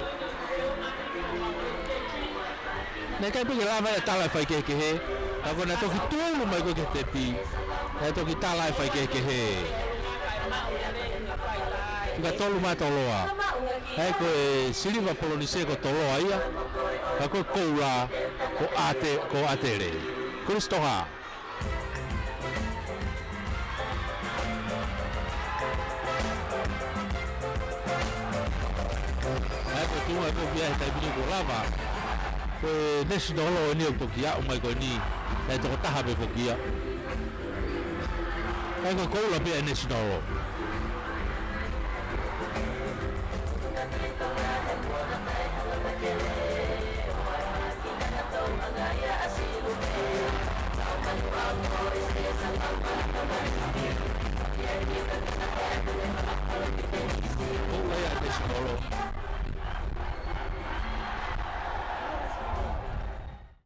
Naʻe ʻikai pē ke lava ia ʻo tala e faikehekehe. Ka ko ʻena toki tulu mai ko ē ki he tepi. Naʻe toki tala e faikehekehe. Fika tolu mai Toloa. ʻA ia ko e siliva polonise ko Toloa ia. Ka ko e koula ko ʻAte, ko ʻAtele. Kolisi Toha. ʻA ia ko e tuʻunga ko ia he taimi ni kuo lava. Ko e national ʻo eni ʻoku toki aʻu mai ko eni. Naʻe toko taha pē foki ia. ʻA ia ko e koula pē ʻa e national.